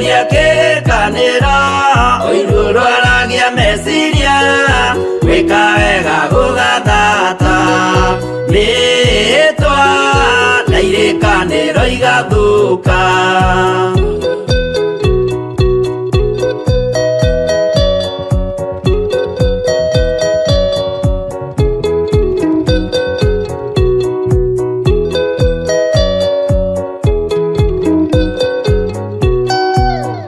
Mũthuri akĩkanĩra ũiru rwaragia meciria gwĩka wega gũgathata mĩtwa na irĩkanĩro igathũka.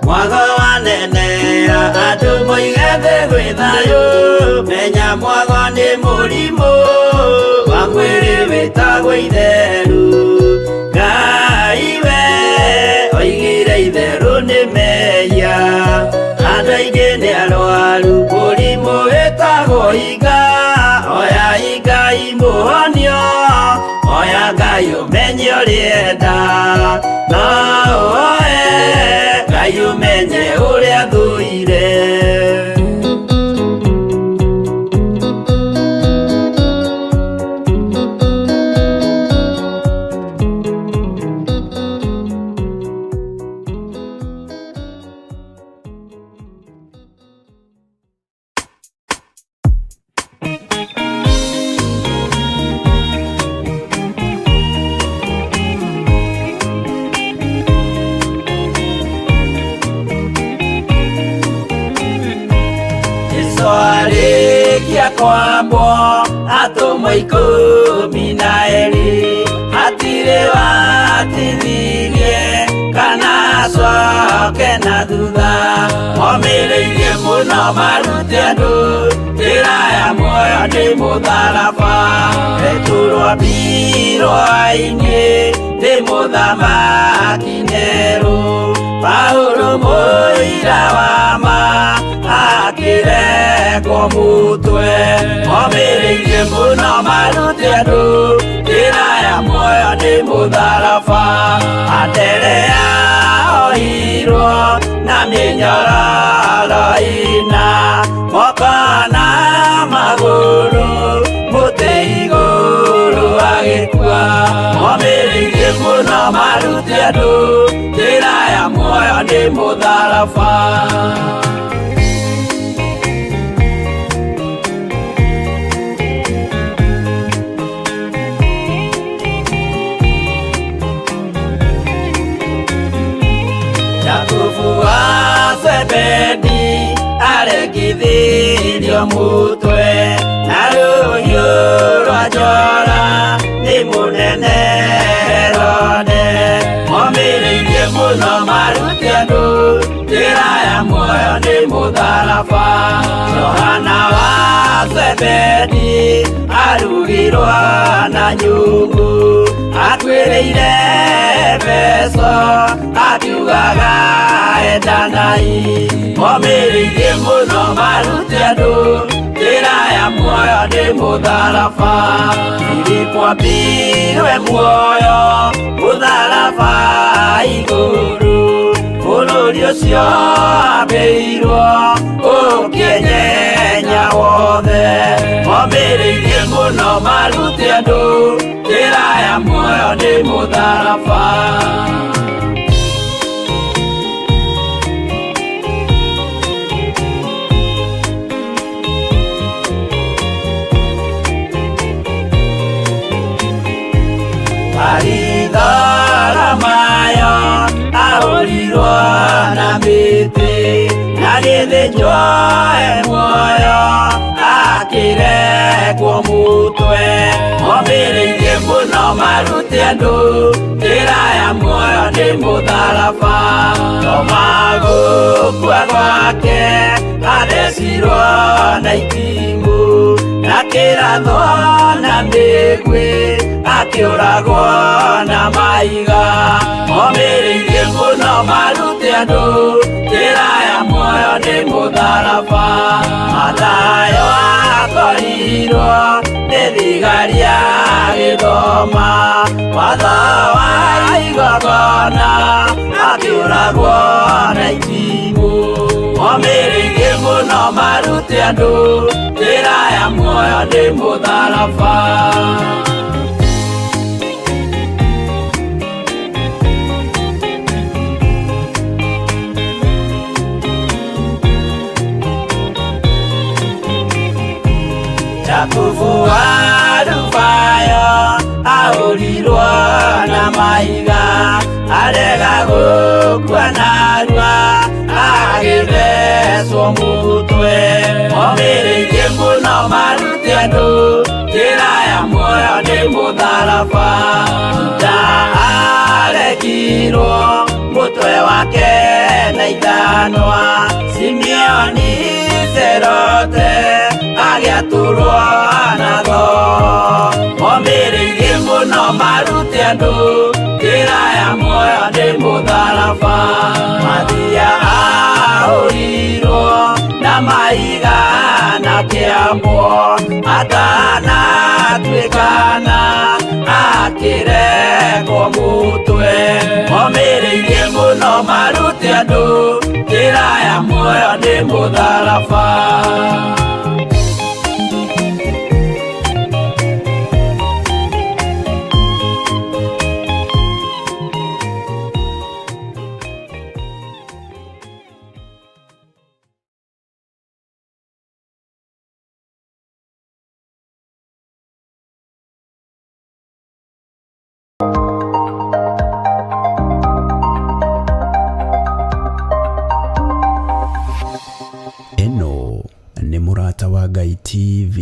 Mwago wanenea andũ moige thĩ gwĩ thayũ menya mwago nĩ mũrimũ wa mwĩrĩ wĩtagwo itheru. Ngai we oigire itherũ nĩ mehia andũ aingĩ nĩ arwaru mũrimũ wĩtagwo iga oya Ngai mũhonio oya Ngai ũmenye ũrĩenda no oe Ngai ũmenye ũrĩa thũire. Jesu arĩkia kwambwo atũmwo 12 hatirĩ watithirie kana acoke na thutha omĩrĩirie mũno marute andũ njĩra ya muoyo nĩ mũtharaba Petero ambirwo ainĩ nĩ mũthamaki Nero Paulo mũira wa ma akĩrekwo mũtwe omĩrĩirie mũno marute andũ njĩra ya muoyo nĩ mũtharaba Anderea ohirwo na mĩnyororo ĩna moko na magũrũ mũtĩ igũrũ agĩkua omĩrĩirie mũno marute andũ njĩra ya muoyo nĩ mũtharaba. Jakubu wa Zebedi aregithirio mutwe na rũhiũ rwa njora nĩ mũnene Herode omĩrĩirie mũno marute andũ njĩra ya muoyo nĩ mũtharaba Johana wa Zebedi arugirwo na nyungu akuĩrĩire Efeso akiugaga endanai omĩrĩirie mũno marute andũ njĩra ya muoyo nĩ mũtharaba Filipo ambirwe muoyo mũtharaba igũrũ bũrũri ũcio ambĩirwo ũkĩnyenya wothe omĩrĩirie mũno marute andũ njĩra ya muoyo nĩ mũtharaba. Baritholomayo ahũrirwo na mĩtĩ na gĩthĩnjwo e muoyo akĩrekwo mũtwe omĩrĩirie mũno marute andũ njĩra ya muoyo nĩ mũtharaba Toma gũkua gwake athecirwo na itimũ na kĩrathwo na mĩguĩ akĩũragwo na maiga omĩrĩirie mũno marute andũ njĩra ya muoyo nĩ mũtharaba Mathayo akorirwo nĩ thigari agĩthoma watho wa igongona akĩũragwo na itimũ omĩrĩirie mũno marute andũ njĩra ya muoyo nĩ mũtharaba. Arega gũkua narua agĩthecwo mũtwe. Omĩrĩirie mũno marute andũ njĩra ya muoyo nĩ mũtharaba. Juda aregirwo mũtwe wake na ithanwa. Simeoni Zerote agĩatũrwo na thoo. Omĩrĩirie mũno marute andũ njĩra ya muoyo nĩ mũtharaba. Mathia ahũrirwo na mahiga na kĩambwo atanatuĩkana akĩrekwo mũtwe. Omĩrĩirie mũno marute andũ njĩra ya muoyo nĩ mũtharaba. Ĩno nĩ Mũrata wa Ngai TV.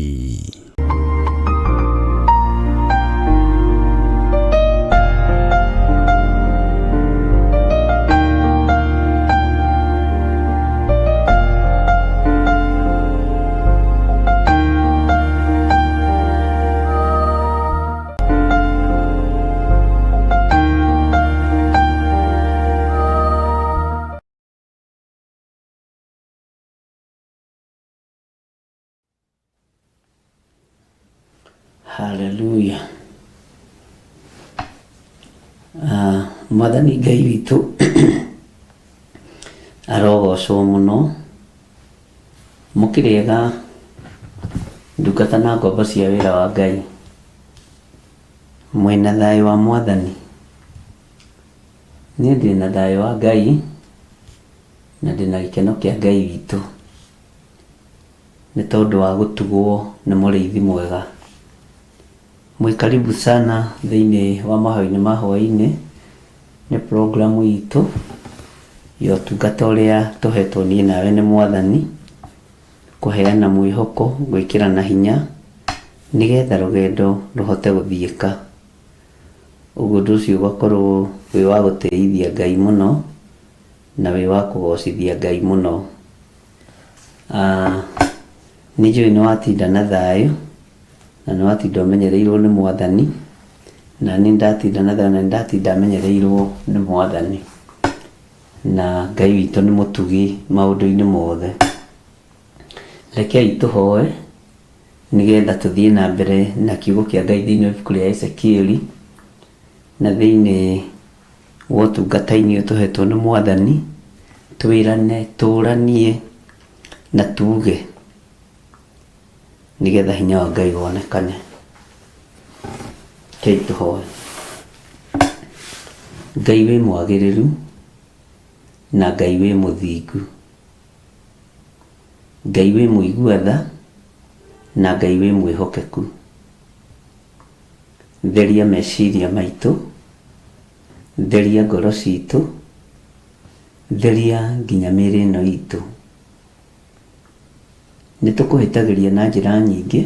Haleluya. Mwathani Ngai witũ arogocwo mũno. Mũkĩrĩega ndungata na ngombo cia wĩra wa Ngai. Mwĩna thayũ wa Mwathani. Niĩ ndĩna thayũ wa Ngai na ndĩna gĩkeno kĩa Ngai witũ nĩ tondũ wa gũtugwo nĩ mũrĩithi mwega. Mwĩ karibu sana thĩinĩ wa mahoya-inĩ ma hwaĩ-inĩ, nĩ programu itũ ya ũtungata ũrĩa tũhetwo niĩ nawe nĩ Mwathani, kũheana mwĩhoko, gwĩkĩrana hinya, nĩgetha rũgendo rũhote gũthiĩka. Ũguo ũndũ ũcio ũgakorwo wĩ wa gũtĩithia Ngai mũno, na wĩ wa kũgocithia Ngai mũno. Nĩ njũĩ nĩ watinda na thayũ, na nĩ watinda ũmenyereirwo nĩ Mwathani, na niĩ ndatinda na thayũ na nĩ ndatinda menyereirwo nĩ Mwathani. Na Ngai witũ nĩ mũtugi maũndũ-inĩ mothe. Rekei tũhoe nĩgetha tũthiĩ na mbere na kiugo kĩa Ngai thĩinĩ wa ibuku rĩa Ezekieli na thĩinĩ wa ũtungata-inĩ ũyũ tũhetwo nĩ Mwathani, twĩrane, tũranie na tuge nĩgetha hinya wa Ngai wonekane. Rekei tũhoe. Ngai wĩ mwagĩrĩru na Ngai wĩ mũthingu. Ngai wĩ mũigua tha na Ngai wĩ mwĩhokeku. Theria meciria maitũ, theria ngoro citũ, theria nginya mĩĩrĩ ĩno itũ. Nĩ tũkũhĩtagĩria na njĩra nyingĩ,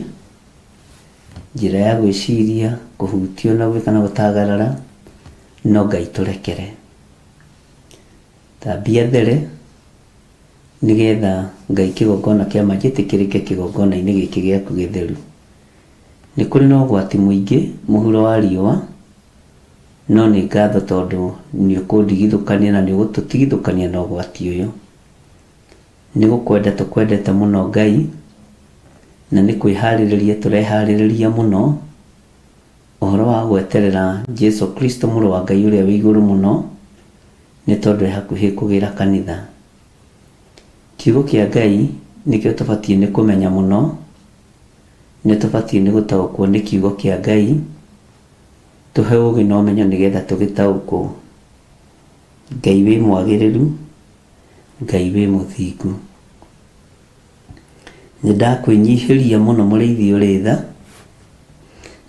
njĩra ya gwĩciria, kũhutio na gwĩka na gũtagarara, no Ngai tũrekere. Thambia there, nĩgetha Ngai kĩgongona kĩa ma gĩtĩkĩrĩke kĩgongona-inĩ gĩkĩ gĩaku gĩtheru. Nĩ kũrĩ na ũgwati mũingĩ mũhuro wa riũa, no nĩ ngatho tondũ nĩ ũkũndigithũkania na nĩ ũgũtũtigithũkania na ũgwati ũyũ. Nĩ gũkwenda tũkwendete mũno Ngai, na nĩ kwĩharĩrĩria tũreharĩrĩria mũno ũhoro wa gweterera Jesu Kristo mũrũ wa Ngai ũrĩa wĩ igũrũ mũno, nĩ tondũ e hakuhĩ kũgĩra kanitha. Kiugo kĩa Ngai nĩkĩo tũbatiĩ nĩ kũmenya mũno, nĩ tũbatiĩ nĩ gũtaũkwo nĩ kiugo kĩa Ngai, tũhe ũgĩ na ũmenyo nĩgetha tũgĩtaũkwo. Ngai wĩ mwagĩrĩru, Ngai wĩ mũthingu. Nĩ ndakwĩnyihĩria mũno mũrĩithi ũrĩ tha,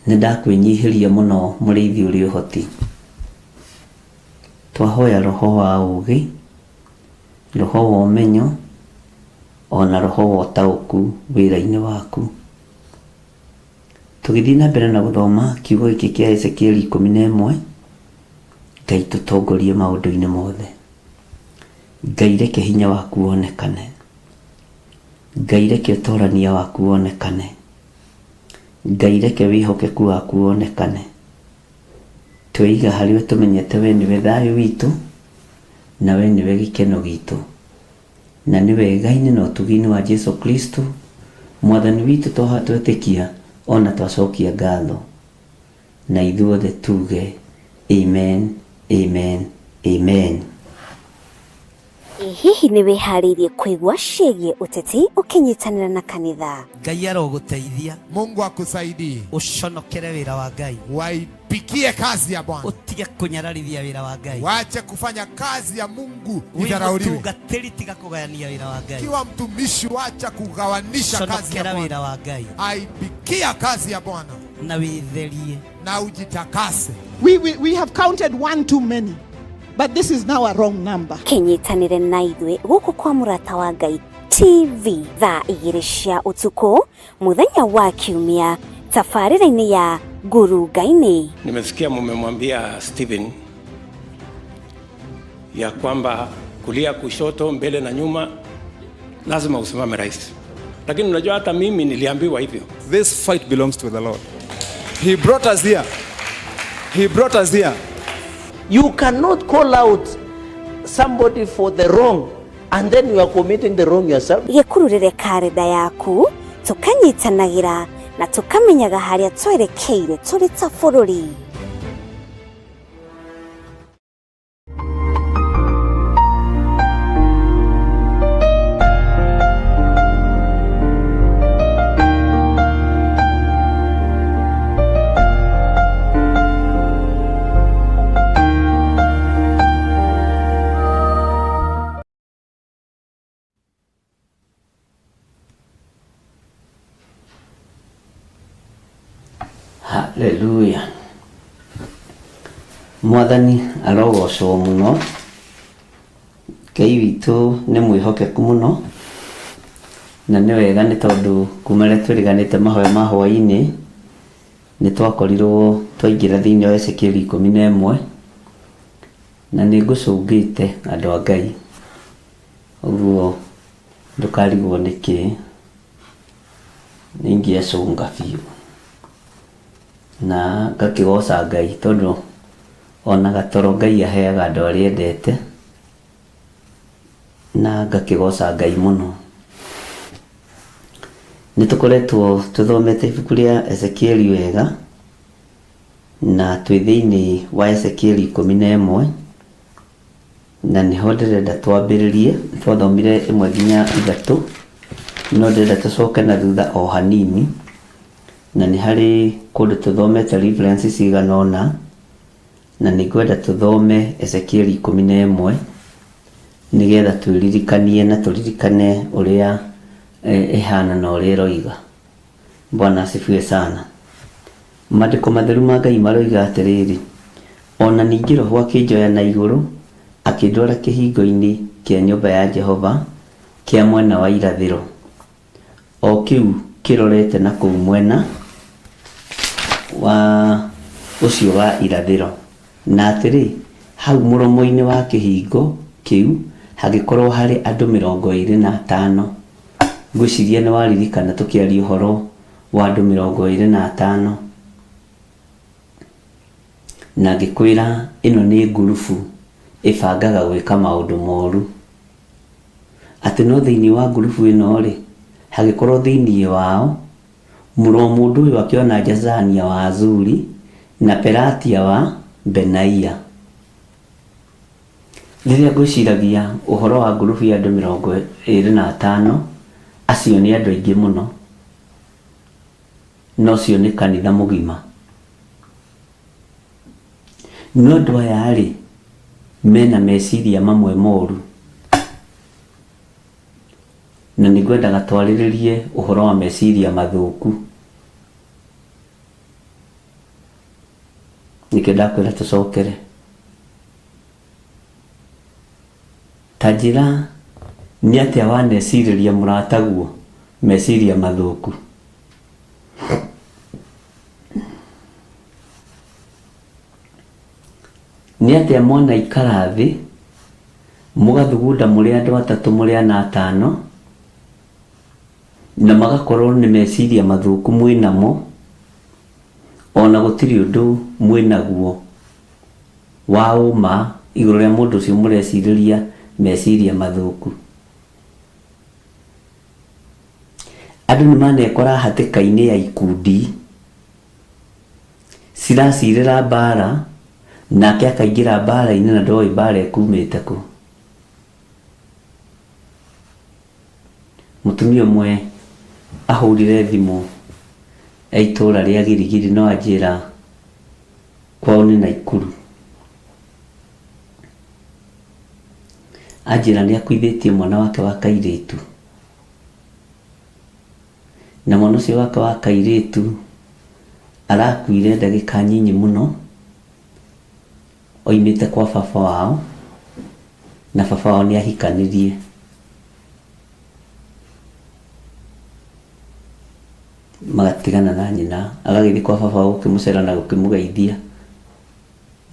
nĩ ndakwĩnyihĩria mũno mũrĩithi ũrĩ ũhoti. Twahoya roho wa ũũgĩ, roho wa ũmenyo, ona roho wa ũtaũku wĩra-inĩ waku. Tũgĩthiĩ na mbere na gũthoma kiugo gĩkĩ kĩa Ezekieli 11, Ngai tũtongorie maũndũ-inĩ mothe. Ngai reke hinya waku wonekane. Ngai reke ũtorania waku wonekane. Ngai reke wĩhokeku waku wonekane. Tweiga harĩ we tũmenyete we nĩwe thayũ witũ, na we nĩwe gĩkeno gitũ. Na nĩ wega-inĩ na ũtugi-inĩ wa Jesu Kristo, Mwathani witũ twetĩkia ona twacokia ngatho. Na ithuothe tuge amen, amen, amen. Ĩ hihi nĩ wĩharĩirie kũigua ciĩgiĩ ũteti ũkĩnyitanĩra na kanitha? Ngai arogũteithia. Mungu akusaidie. Ũconokere wĩra wa Ngai. Waipikie kazi ya Bwana. Ũtige kũnyararithia wĩra wa Ngai. Wache kufanya kazi ya Mungu Wĩ idharauliwe. mũtungatĩri tiga kũgayania wĩra wa Ngai. Kiwa mtumishi, wacha kugawanisha kazi ya Conokera Bwana. wĩra wa Ngai. Aipikia kazi ya Bwana Na wĩtherie. na ujitakase. We have counted one too many, but this is now a wrong number. Kĩnyitanĩre na ithuĩ gũkũ kwa Mũrata wa Ngai TV thaa 2 cia ũtukũ mũthenya wa Kiumia tabarĩra-inĩ ya Ngurunga-inĩ. Nimesikia mumemwambia Stephen ya kwamba kulia, kushoto, mbele na nyuma lazima usimame rais, lakini unajua hata mimi niliambiwa hivyo. This fight belongs to the Lord. He brought us here. He brought us here. You cannot call out somebody for the wrong and then you are committing the wrong yourself. Gĩkururĩre karenda yaku tũkanyitanagĩra na tũkamenyaga harĩa twerekeire tũrĩ ta bũrũri. Haleluya. Mwathani arogocwo mũno. Ngai witũ nĩ mwĩhokeku mũno, na nĩ wega nĩ tondũ kuma rĩrĩa twĩrĩganĩte mahoya ma hwaĩ-inĩ, nĩ twakorirwo twaingĩra thĩinĩ wa Ezekieli 11, na nĩ ngũcũngĩte andũ a Ngai. Ũguo ndũkarigwo nĩkĩ nĩ ingĩacũnga biũ. Na ngakĩgoca Ngai tondũ ona gatoro Ngai aheaga andũ arĩa endete, na ngakĩgoca Ngai mũno. Nĩ tũkoretwo tũthomete ibuku rĩa Ezekieli wega, na twĩ thĩinĩ wa Ezekieli 11, na nĩho ndĩrenda twambĩrĩrie. Twathomire 1 nginya 3, no ndĩrenda tũcoke na thutha o hanini, na nĩ harĩ kũndũ tũthomete references cigana ũna, na nĩ ngwenda tũthome Ezekieli 11 nĩgetha twĩririkanie na tũririkane ũrĩa ĩhana na ũrĩa ĩroiga. Bwana asifiwe sana. Maandĩko matheru ma Ngai maroiga atĩrĩrĩ, ona ningĩ Roho akĩnjoya na igũrũ akĩndwara kĩhingo-inĩ kĩa nyũmba ya Jehova kĩa mwena wa irathĩro, o kĩu kĩrorete na kũu mwena wa ũcio wa irathĩro. Na atĩrĩ, hau mũromo-inĩ wa kĩhingo kĩu hagĩkorwo harĩ andũ 25. Ngwĩciria nĩ waririkana tũkĩaria ũhoro wa andũ 25. Na ngĩkwĩra ĩno nĩ ngurubu ĩbangaga gwĩka maũndũ moru. Atĩ no thĩinĩ wa ngurubu ĩno rĩ, hagĩkorwo thĩinĩ wao mũro mũndũ ũyũ akĩona Jazania wa Azuri na Pelatia wa Benaia. Rĩrĩa ngwĩciragia ũhoro wa ngurubu ya andũ 25, acio nĩ andũ aingĩ mũno, na ũcio nĩ kanitha mũgima. No andũ aya rĩ, mena meciria mamwe moru, na nĩ ngwendaga twarĩrĩrie ũhoro wa meciria mathũku. Nĩkĩo ndakwĩra tũcokere. Ta njĩra nĩ atĩa wanecirĩria mũrataguo meciria mathũku? Nĩ atĩa mwanaikara thĩ mũgathugunda mũrĩ andũ atatũ mũrĩ ana atano na magakorwo nĩ meciria mathũku mwĩ namo ona gũtirĩ ũndũ mwĩ naguo wa ũma igũrũ rĩa mũndũ ũcio mũrecirĩria meciria mathũku? Andũ nĩ manekora hatĩka-inĩ ya ikundi ciracirĩra mbara nake akaingĩra mbara-inĩ na ndoĩ mbara ĩkumĩte kũ. Mũtumia ũmwe ahũrire thimũ e itũra rĩa Girigiri no anjĩra kwao nĩ Naikuru. Anjĩra nĩ akuithĩtie mwana wake wa kairĩtu. Na mwana ũcio wake wa kairĩtu arakuire ndagĩka nyinyi mũno oimĩte kwa baba wao, na baba wao nĩ ahikanirie. Magatigana na nyina, agagĩthiĩ kwa baba wao gũkĩmũcera na gũkĩmũgeithia.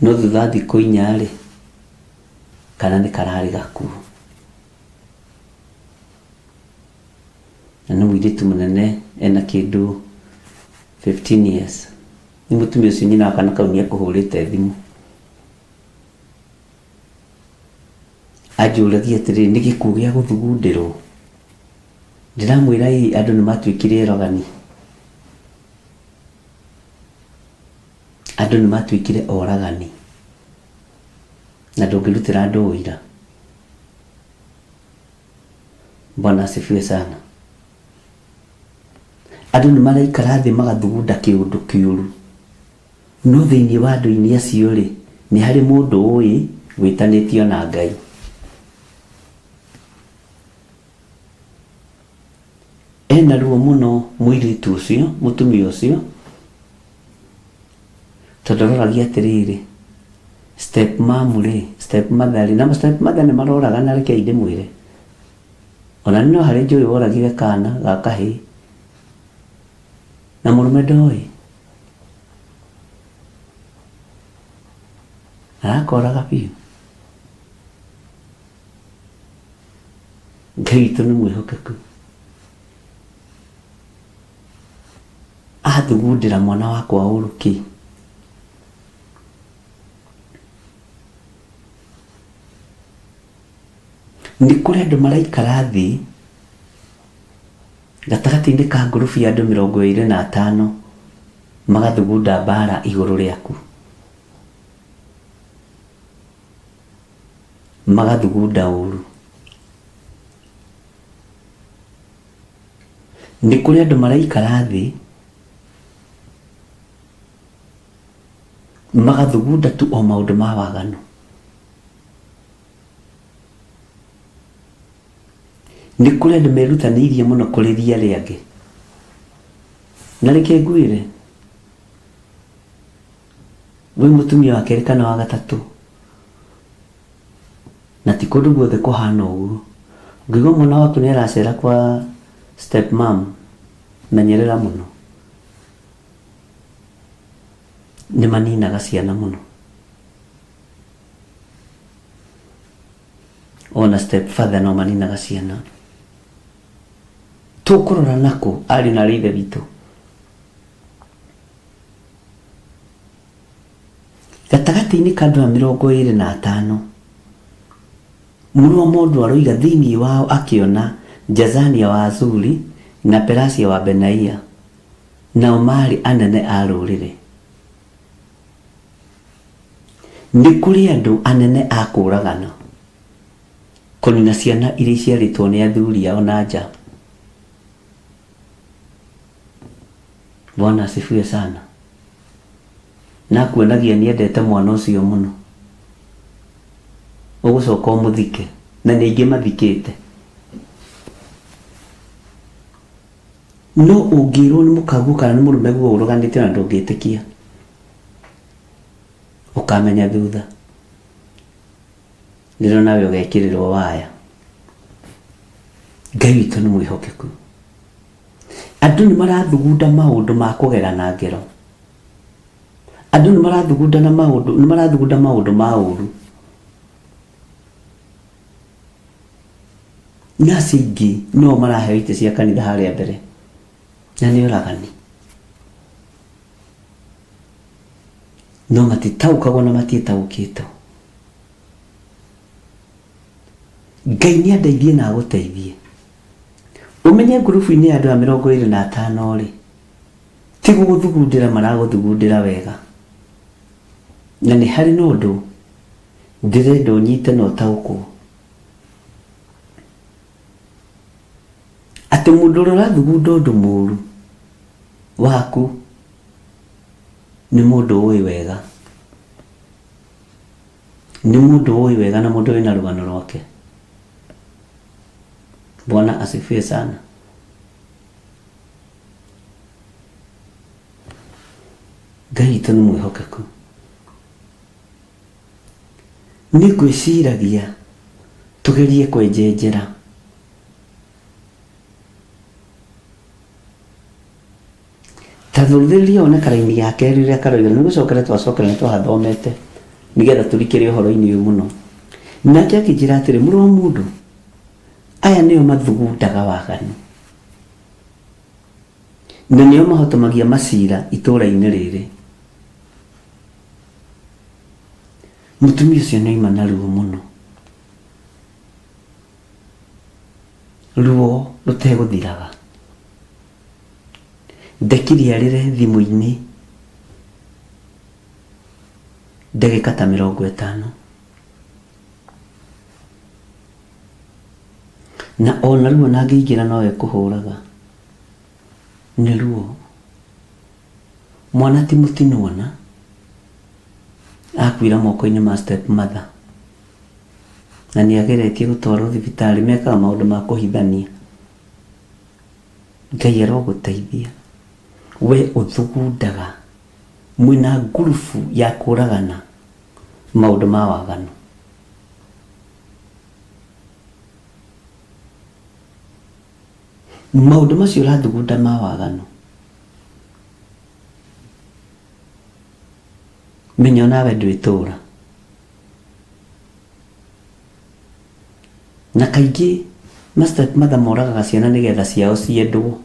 No thutha wa thikũ inya rĩ, kana nĩ kararĩ gakuũ. Na nĩ mũirĩtu mũnene ena kĩndũ 15 years. Nĩ mũtumia ũcio nyina wa kana kau nĩ ekũhũrĩte thimũ. Anjũragia atĩrĩrĩ, nĩ gĩkuũ gĩa gũthugundĩrwo? Ndĩramwĩra ĩ andũ nĩ matuĩkire erogani. Andũ nĩ matuĩkire oragani. Na ndũngĩrutĩra andũ ũira. Bwana asifiwe sana. Andũ nĩ maraikara thĩ magathugunda kĩũndũ kĩũru. No thĩinĩ wa andũ-inĩ acio rĩ, nĩ harĩ mũndũ ũĩ wĩtanĩtio na Ngai. Ena ruo mũno mũirĩtu ũcio, mũtumia ũcio, tondũ aroragia atĩrĩrĩ, step mom rĩ, step mother rĩ, na step mother nĩ maroragana rekei ndĩmwĩre. Ona niĩ no harĩ njũĩ woragire kana ga kahĩĩ, na mũrũme ndoĩ. Arakoraga biũ. Ngai witũ nĩ mwĩhokeku. Athugundĩra mwana wakwa ũru kĩ? Nĩ kũrĩ andũ maraikara thĩ gatagatĩ-inĩ ka ngurubu ya andũ 25 magathugunda mbara igũrũ rĩaku. Magathugunda ũru. Nĩ kũrĩ andũ maraikara thĩ magathugunda tu o maũndũ ma waganu. Nĩ kũrĩ andũ merutanĩirie mũno kũrĩria arĩa angĩ. Na reke ngwĩre, wĩ mũtumia wa kerĩ kana wa gatatũ, na ti kũndũ guothe kũhana ũguo. Ũngĩigua mwana waku nĩ aracera kwa step mum, menyerera mũno. Nĩ maninaga ciana mũno. Ona step father no maninaga ciana. Tũkũrora nakũ ariũ na aarĩ a Ithe witũ? Gatagatĩ-inĩ ka andũ aya 25, mũrũ wa mũndũ aroiga thĩinĩ wao akĩona Jazania wa Azuri na Pelasia wa Benaia, nao maarĩ anene a rũrĩrĩ. Nĩ kũrĩ andũ anene a kũũragana, kũnina ciana iria iciarĩtwo nĩ athuri ao na nja. Bwana asifiwe sana. Na akuonagia nĩ endete mwana ũcio mũno. Ũgũcoka ũmũthike. Na nĩ aingĩ mathikĩte. No ũngĩrwo nĩ mũkaguo kana nĩ mũrũme guo ũroganĩte ona ndũngĩtĩkia. Ũkamenya thutha. Nĩrĩo nawe ũgekĩrĩrwo waya. Ngai witũ nĩ mwĩhokeku. Andũ nĩ marathugunda maũndũ ma kũgerana ngero. Andũ nĩ marathugunda na maũndũ, nĩ marathugunda maũndũ ma ũru. Na acio aingĩ no maraheo itĩ cia kanitha harĩa mbere. Na nĩ oragani. No matitaũkagwo na matiĩtaũkĩtwo. Ngai nĩ andeithie na agũteithie. Ũmenye ngurubu-inĩ ya andũ aya 25 rĩ, ti gũgũthugundĩra maragũthugundĩra wega. Na nĩ harĩ na ũndũ ndĩrenda ũnyite na ũtaũkwo. Atĩ mũndũ ũrĩa ũrathugunda ũndũ mũru waku nĩ mũndũ ũĩ wega. Nĩ mũndũ ũĩ wega na mũndũ wĩna rũgano rwake. Bwana asifiwe sana. Ngai witũ nĩ mwĩhokeku. Nĩ ngwĩciragia tũgerie kwenjenjera. Ta thũthĩrĩria wone karaini ga kerĩ ũrĩa karoiga, nĩ gũcokera twacokera nĩ twahathomete nĩgetha tũrikĩre ũhoro-inĩ ũyũ mũno. Nake akĩnjĩra atĩrĩ, mũrũ wa mũndũ, aya nĩo mathugundaga waganu, na nĩo mahotomagia macira itũũra-inĩ rĩrĩ. Mũtumia ũcio nĩ oima na ruo mũno, ruo rũtegũthiraga. Ndekire arĩre thimũ-inĩ ndagĩka ta 50. Na ona ruo ona angĩingĩra no ekũhũraga. Nĩ ruo. Mwana ti mũtinwana, akuĩra moko-inĩ ma step mother. Na nĩ ageretie gũtwarwo thibitarĩ, mekaga maũndũ ma kũhithania. Ngai arogũteithia we ũthugundaga mwĩna ngurubu ya kũragana maũndũ ma waganu. Maũndũ macio ũrathugunda ma waganu, menya onawe ndwĩtũra. Na kaingĩ ma step mother moragaga ciana nĩgetha ciao ciendwo.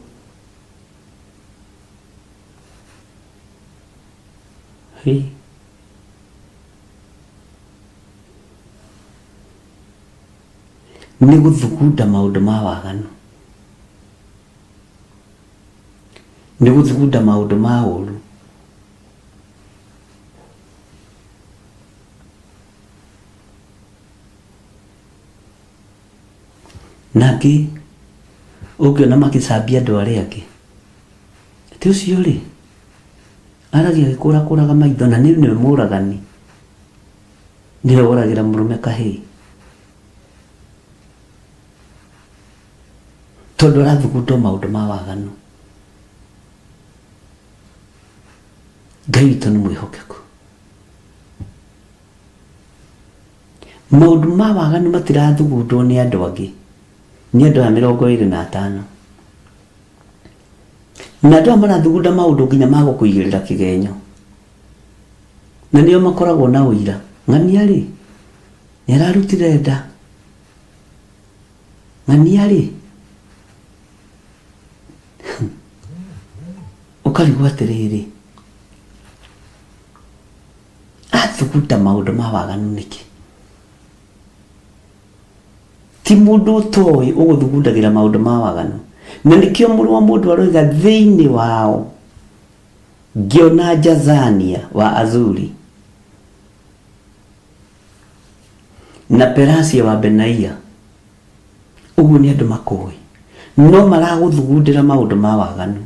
Hĩ. Nĩ gũthugunda maũndũ ma waganu. Nĩ gũthugunda maũndũ ma ũru. Na angĩ ũngĩona magĩcambia andũ arĩa angĩ, atĩ ũcio rĩ, aragia agĩkũrakũraga maitho na nĩwe mũragani, nĩwe woragĩra mũrũme kahĩĩ. Tondũ arathugunda o maũndũ ma waganu. Ngai witũ nĩ mwĩhokeku. Maũndũ ma waganu matirathugundwo nĩ andũ angĩ, nĩ andũ aya 25. Na andũ aya marathugunda maũndũ nginya ma gũkũigĩrĩra kĩgenyo. Na nĩo makoragwo na ũira. Ng'ania rĩ, nĩ ararutire nda. Ng'ania rĩ, ũkarigwo atĩrĩrĩ, athugunda maũndũ ma waganu nĩkĩ? Ti mũndũ ũtoĩ ũgũthugundagĩra maũndũ ma waganu. Na nĩkĩo mũrũ wa mũndũ aroiga thĩinĩ wao ngĩona Jazania wa Azuri na Perasia wa Benaia. Ũguo nĩ andũ makũĩ no maragũthugundĩra maũndũ ma waganu.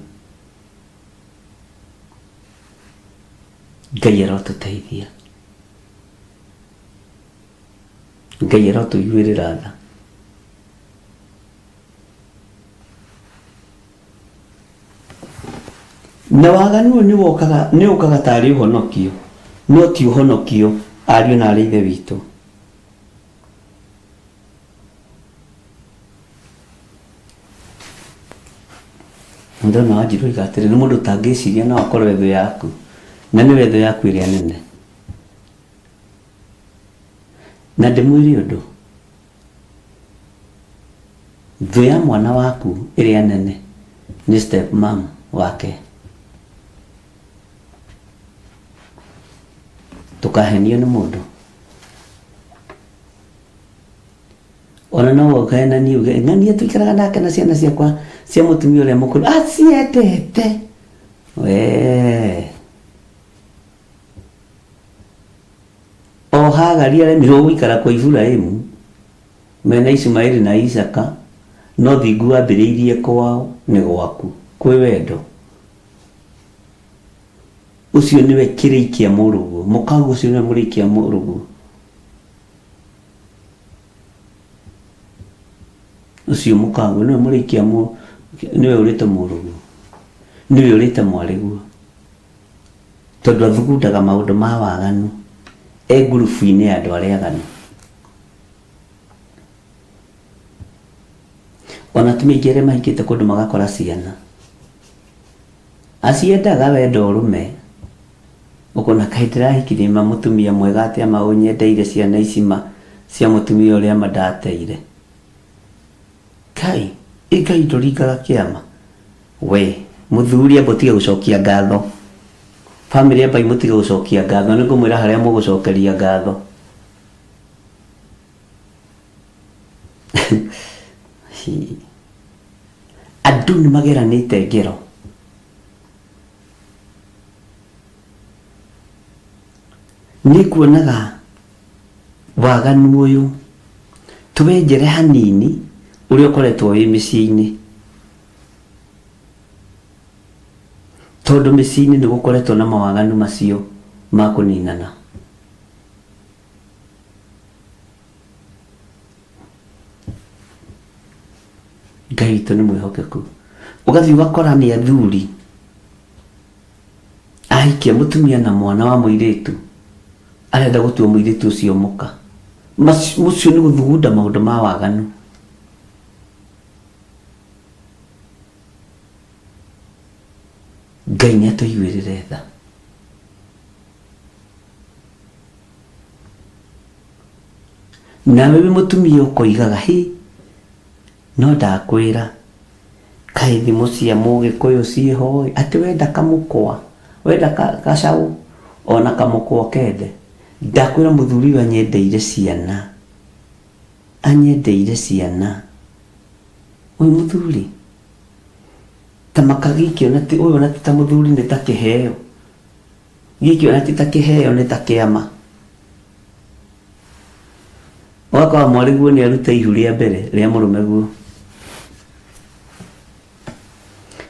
Ngai arotũteithia. Ngai arotũiguĩrĩra tha. Na waganu ũyũ nĩwokaga nĩũkaga tarĩ ũhonokio, no ti ũhonokio ariũ na arĩ ithe witũ. Ndona Wanjiru oiga atĩrĩ, nĩ mũndũ ũtangĩciria no akorwo e thũ yaku, na nĩwe thũ yaku ĩrĩa nene. Na ndĩmwĩre ũndũ, thũ ya mwana waku ĩrĩa nene nĩ step mom wake. Ndũkahenio nĩ mũndũ. Ona no ũhenanie uge ng'ania tũikaraga nake na ciana ciakwa cia mũtumia ũrĩa mũkũrũ aciendete. Wee. O Hagari aremirwo gũikara kwa Iburahimu mena Ishumaeli na Isaaka, no thingu wambĩrĩirie kwao nĩ gwaku kwĩ wendo. Ũcio nĩwe kĩrĩi kĩa mũrũguo, mũkaguo ũcio nĩwe mũrĩi kĩa mũrũguo. Ũcio mũkaguo nĩwe mũrĩi kĩa mũ, nĩwe ũrĩte mũrũguo, nĩwe ũrĩte mwarĩguo. Tondũ athugundaga maũndũ ma waganu e ngurubu-inĩ ya andũ arĩa aganu. Ona atumia aingĩ arĩa mahikĩte kũndũ magakora ciana, aciendaga wenda ũrũme, ũkona kaĩ ndĩrahikirie ma mũtumia mwega atĩa ma ũnyendeire ciana ici ma cia mũtumia ũrĩa ma ndateire. Kai, ĩ Ngai ndũringaga kĩama? We mũthuri amba ũtige gũcokia ngatho. Family ambai mũtige gũcokia ngatho nĩ ngũmwĩra harĩa mũgũcokeria ngatho. Andũ nĩ mageranĩte ngero. Nĩ nguonaga waganu ũyũ tũwenjere hanini ũrĩa ũkoretwo wĩ mĩciĩ-inĩ. Tondũ mĩciĩ-inĩ nĩ gũkoretwo na mawaganu macio ma kũninana. Ngai witũ nĩ mwĩhokeku. Ũgathiĩ ũgakora nĩ athuri ahikia mũtumia na mwana wa mũirĩtu arenda gũtua mũirĩtu ũcio mũka. Ũcio nĩ gũthugunda maũndũ ma waganu. Ngai nĩ atũiguĩrĩre tha. Nawe wĩ mũtumia ũkoigaga hĩ, no ndakwĩra kaĩ thimũ cia mũgĩkũyũ ciĩho ĩ, atĩ wenda kamũkwa, wenda gacaũ ona kamũkwa kende. Ndakwĩra mũthuri ũyũ anyendeire ciana, anyendeire ciana. Ũyũ mũthuri ta maka gĩkĩ ona ti ũyũ ona ti ta mũthuri nĩ ta kĩheo. Gĩkĩ ona ti ta kĩheo nĩ ta kĩama. Ũgakora mwarĩguo nĩ aruta ihu rĩa mbere rĩa mũrũmeguo.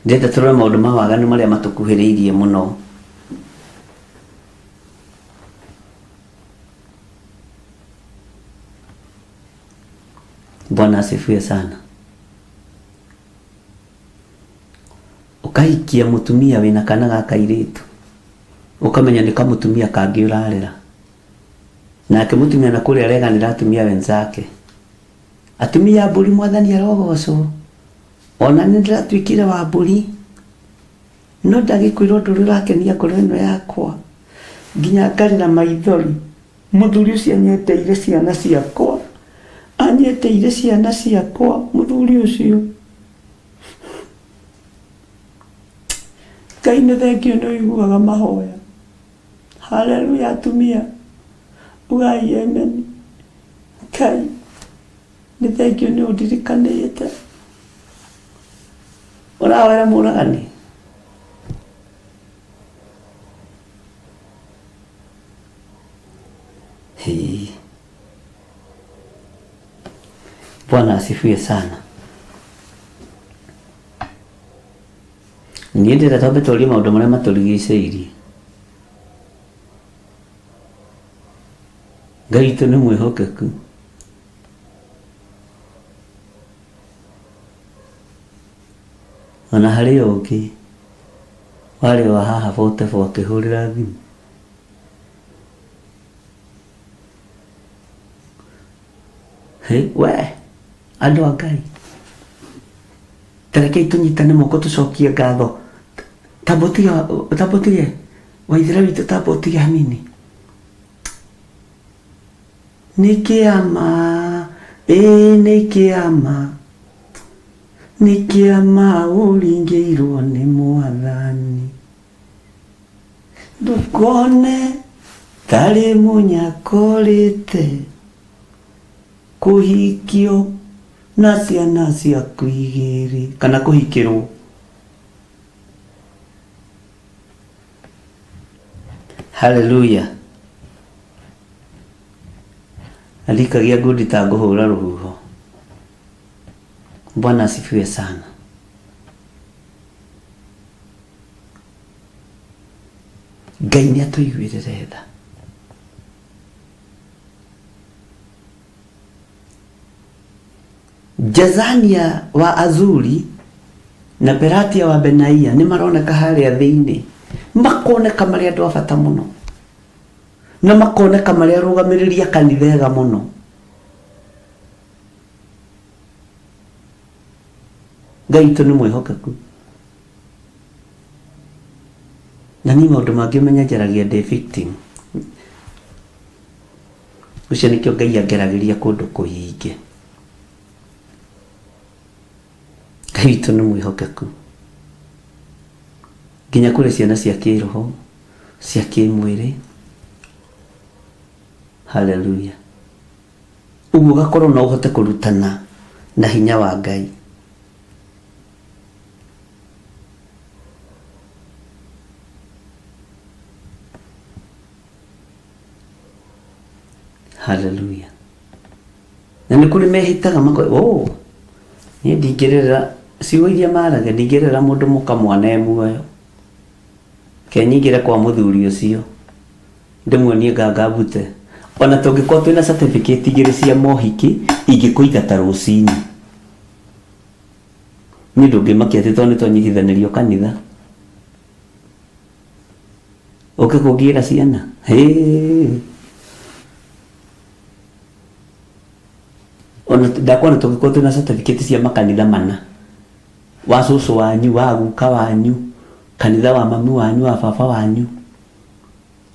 Ndĩrenda tũrore maũndũ ma waganu marĩa matũkuhĩrĩirie mũno. Bwana asifiwe sana. Ũkahikia mũtumia wĩna kana ga kairĩtu, ũkamenya nĩ kamũtumia kangĩ ũrarera. Nake mũtumia na kũrĩa areganĩra atumia wenzake. Atumia a mbũri mwathani arogocwo. Ona nĩ ndĩratuĩkire wa mbũri. No ndagĩkwĩra ũndũ ũrĩa ũrakenia ngoro ĩno yakwa. Nginya ngarĩra maithori. Mũthuri ũcio anyendeire ciana ciakwa. Anyendeire ciana ciakwa mũthuri ũcio. Ngai nĩ thengiũ nĩ ũiguaga mahoya. Haleluya atumia. Ugai amen. Ngai nĩ thengiũ nĩ ũndirikanĩte. Ũrahoera mũragani? Hii. Bwana asifiwe sana. Niĩ ndĩrenda twambe twarie maũndũ marĩa matũrigicĩirie. Ngai witũ nĩ mwĩhokeku. Ona harĩ ũngĩ warĩ wa haha Portable akĩhũrĩra thimũ. Hĩ, we andũ a Ngai. Ta rekei tũnyitane moko tũcokie ngatho. Tamba ũtige, tamba ũtige, waithera witũ tamba ũtige hanini. Nĩ kĩama, ĩĩ nĩ kĩama, nĩ kĩama ũringĩirwo nĩ mwathani. Ndũkone tarĩ mũnyakorĩte kũhikio na ciana ciaku igĩrĩ kana kũhikĩrwo. Haleluya. Na ndikagia ngundi ta ngũhũra rũhuho. Bwana asifiwe sana. Ngai nĩ atũiguĩrĩre tha. Jazania wa Azuri na Pelatia wa Benaia nĩ maroneka harĩa thĩinĩ, makoneka marĩ andũ a bata mũno na makoneka marĩ arũgamĩrĩri a kanitha ega mũno. Ngai witũ nĩ mwĩhokeku. Na niĩ maũndũ mangĩ ũmenye njaragia ndĩ victim. Ũcio nĩkĩo Ngai angeragĩria kũndũ kũingĩ. Ngai witũ nĩ mwĩhokeku. Nginya kũrĩ ciana cia kĩroho, cia kĩmwĩrĩ. Haleluya. Ũguo ũgakorwo no ũhote kũrutana na hinya wa Ngai. Haleluya. Na nĩ kũrĩ mehĩtaga mako oh, niĩ ndingĩrera ciugo iria maragia ndingĩrera mũndũ mũka mwana e muoyo. Ke nyingĩre kwa mũthuri ũcio ndĩmuonie nganga mbute. Ona tũngĩkorwo twĩna certificate igĩrĩ cia mohiki ingĩkũingata rũcinĩ. Niĩ ndũngĩmakia atĩ tondũ nĩ twanyitithanĩrio kanitha. Ũke kũngĩra ciana. Hĩĩ. Ona ndakwona tũngĩkorwo twĩna certificate cia makanitha mana. Wa cũcũ wanyu, wa guka wanyu, kanitha wa mami wanyu, wa baba wanyu.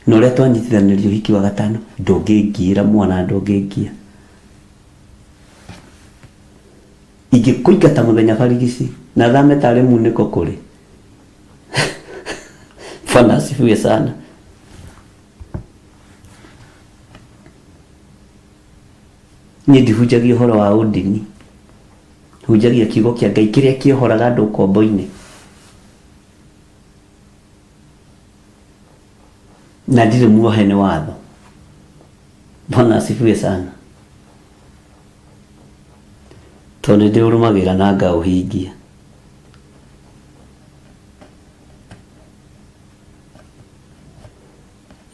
Na ũrĩa twanyitithanĩrio ũhiki wa gatano, ndũngĩngiĩra mwana, ndũngĩngia. Ingĩkũingata mũthenya barigici na thame tarĩ munĩko kũrĩ. Bwana asifiwe sana. Niĩ ndihunjagia ũhoro wa ũndini, hunjagia kiugo kĩa Ngai kĩrĩa kĩohoraga andũ ũkombo-inĩ. Na ndirĩ muohe nĩ watho. Bwana asifiwe sana. Tondũ nĩ ndĩũrũmagĩrĩra na ngaũhingia.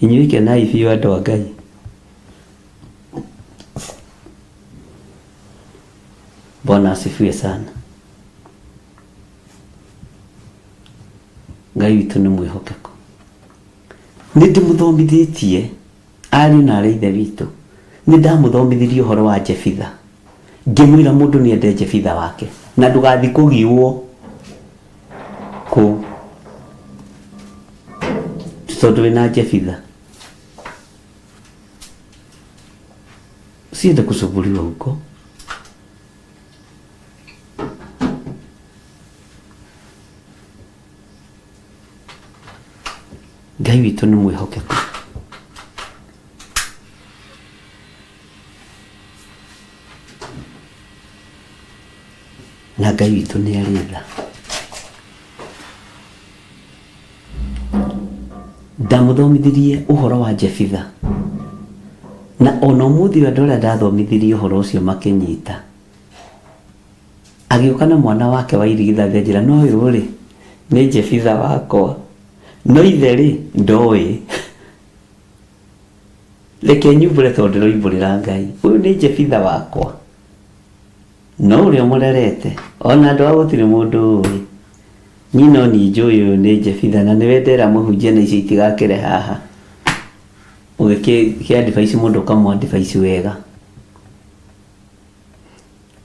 Inyuĩ kenai biũ andũ a Ngai. Bwana asifiwe sana. Ngai witũ nĩ mwĩhokeku. Nĩ ndĩmũthomithĩtie ariũ na arĩ ithe witũ. Nĩ ndamũthomithirie ũhoro wa Jefitha. Ngĩmwĩra mũndũ nĩ ende Jefitha wake na ndũgathiĩ kũgiũo kũu tondũ wĩna Jefitha. Usiende kusumbuliwa huko. Ngai witũ nĩ mwĩhokeku. Na Ngai witũ nĩ arĩ tha. Ndamũthomithirie ũhoro wa Jefitha. Na ona ũmũthĩ ũyũ andũ arĩa ndathomithirie ũhoro ũcio makĩnyita. Agĩũka na mwana wake wa irigithathi anjĩra, no ũyũ-rĩ, nĩ Jefitha wakwa. No ithe-rĩ, ndoĩ. Reke nyumbũre tondũ ndĩroimbũrĩra Ngai. Ũyũ nĩ Jefitha wakwa. No ũrĩa ũmũrerete, o na andũ ao gũtirĩ mũndũ ũĩ. Niĩ no niĩ njũĩ ũyũ nĩ Jefitha na nĩwe ndera mũhunjia na icio itigakĩre haha. Ũgĩkĩ advice mũndũ ũkamũ advice wega.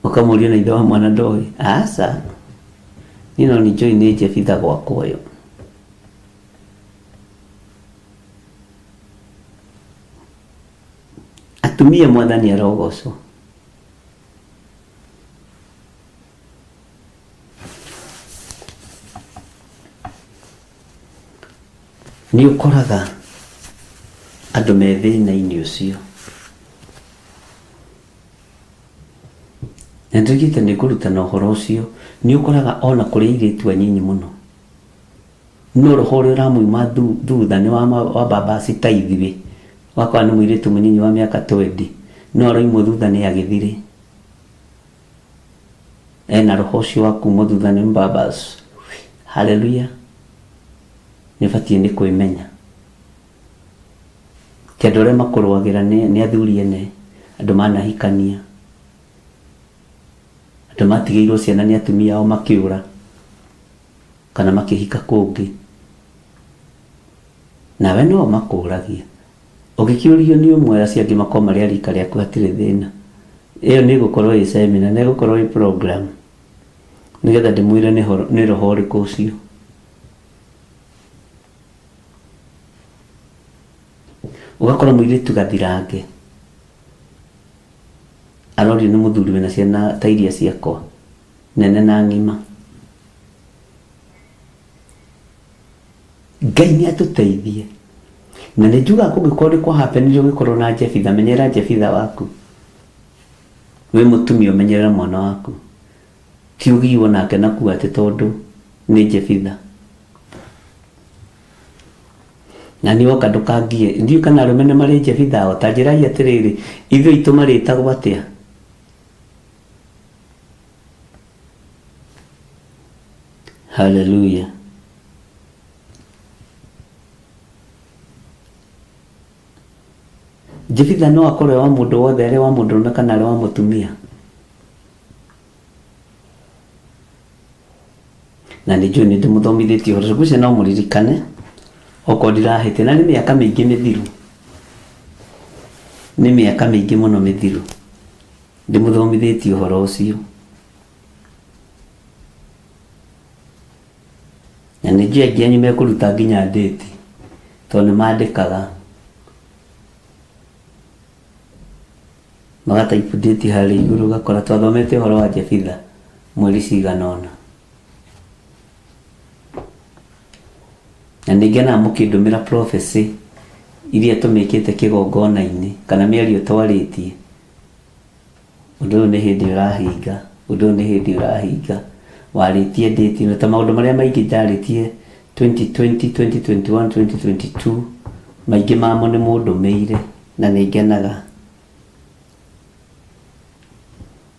Ũkamũria na ithe wa mwana ndoĩ. Aca. Niĩ no nĩ njũĩ nĩ Jefitha gwakwa ũyũ. Atumia mwathani arogocwo. Nĩ ũkoraga andũ me thĩna-inĩ ũcio. Na nĩndoigĩte nĩ ngũrutana ũhoro ũcio, nĩ ũkoraga ona kũrĩ airĩtu anyinyi mũno, no roho ũrĩa ũramuma thutha nĩ wa mbambaci ta ithuĩ, ũgakora nĩ mũirĩtu mũnyinyi wa mĩaka twendi, no aroimwo thutha nĩ agĩthirĩ. Ena roho ũcio wa kumwo thutha nĩ mbambaci. Hallelujah. Nĩ ũbatiĩ nĩ kwĩmenya. Ti andũ arĩa makũrũagĩra nĩ athuri ene, andũ manahikania, andũ matigĩirwo ciana nĩ atumia ao makĩũra kana makĩhika kũngĩ. Nawe no o makũragia. Ũngĩkĩũrio nĩ ũmwe acio angĩ makorwo marĩ a rika rĩaku hatirĩ thĩna. Ĩyo nĩ ĩgũkorwo ĩ seminar, nĩ ĩgũkorwo ĩ program nĩgetha ndĩmwĩre nĩ roho ũrĩkũ ũcio. Ũgakora mũirĩtu gathirange arorio nĩ mũthuri wĩna ciana ta iria ciakwa nene na ng'ima. Ngai nĩ atũteithie. Na nĩ njugaga kũngĩkorwo nĩ kwa happen ũgĩkorwo na Jefitha, menyerera Jefitha waku. Wĩ mũtumia ũmenyerere mwana waku. Ti ũgiwo nake na kuga atĩ tondũ nĩ Jefitha. Na niĩ woka ndũkangie. Ndiũĩ kana arũme nĩ marĩ Jefitha ao. Ta njĩrai atĩrĩrĩ, ithuĩ aitũ marĩtagwo atĩa? Hallelujah. Jefitha no akorwo e wa mũndũ wothe, arĩ wa mũndũrũme kana arĩ wa mũtumia. Na nĩ njũĩ nĩ ndĩmũthomithĩtie ũhoro ũcio, ngwĩciria no mũririkane okorwo ndirahĩtia, na nĩ mĩaka mĩingĩ mĩthiru, nĩ mĩaka mĩingĩ mũno mĩthiru ndĩmũthomithĩtie ũhoro ũcio. Na nĩ njũĩ aingĩ anyu mekũruta nginya ndĩti, tondũ nĩ mandĩkaga. Maga type date harĩa igũrũ ũgakora twathomete ũhoro wa Jefitha mweri cigana ũna. Na nĩ ngenaga mũkĩndũmĩra prophecy iria tũmĩkĩte kĩgongona-inĩ kana mĩario twarĩtie. Ũndũ ũyũ nĩ hĩndĩ ũrahinga, ũndũ ũyũ nĩ hĩndĩ ũrahinga. Warĩtie date ĩno, ta maũndũ marĩa maingĩ ndarĩtie 2020, 2021, 2022, maingĩ mamo nĩ mũndũmĩire na nĩ ngenaga.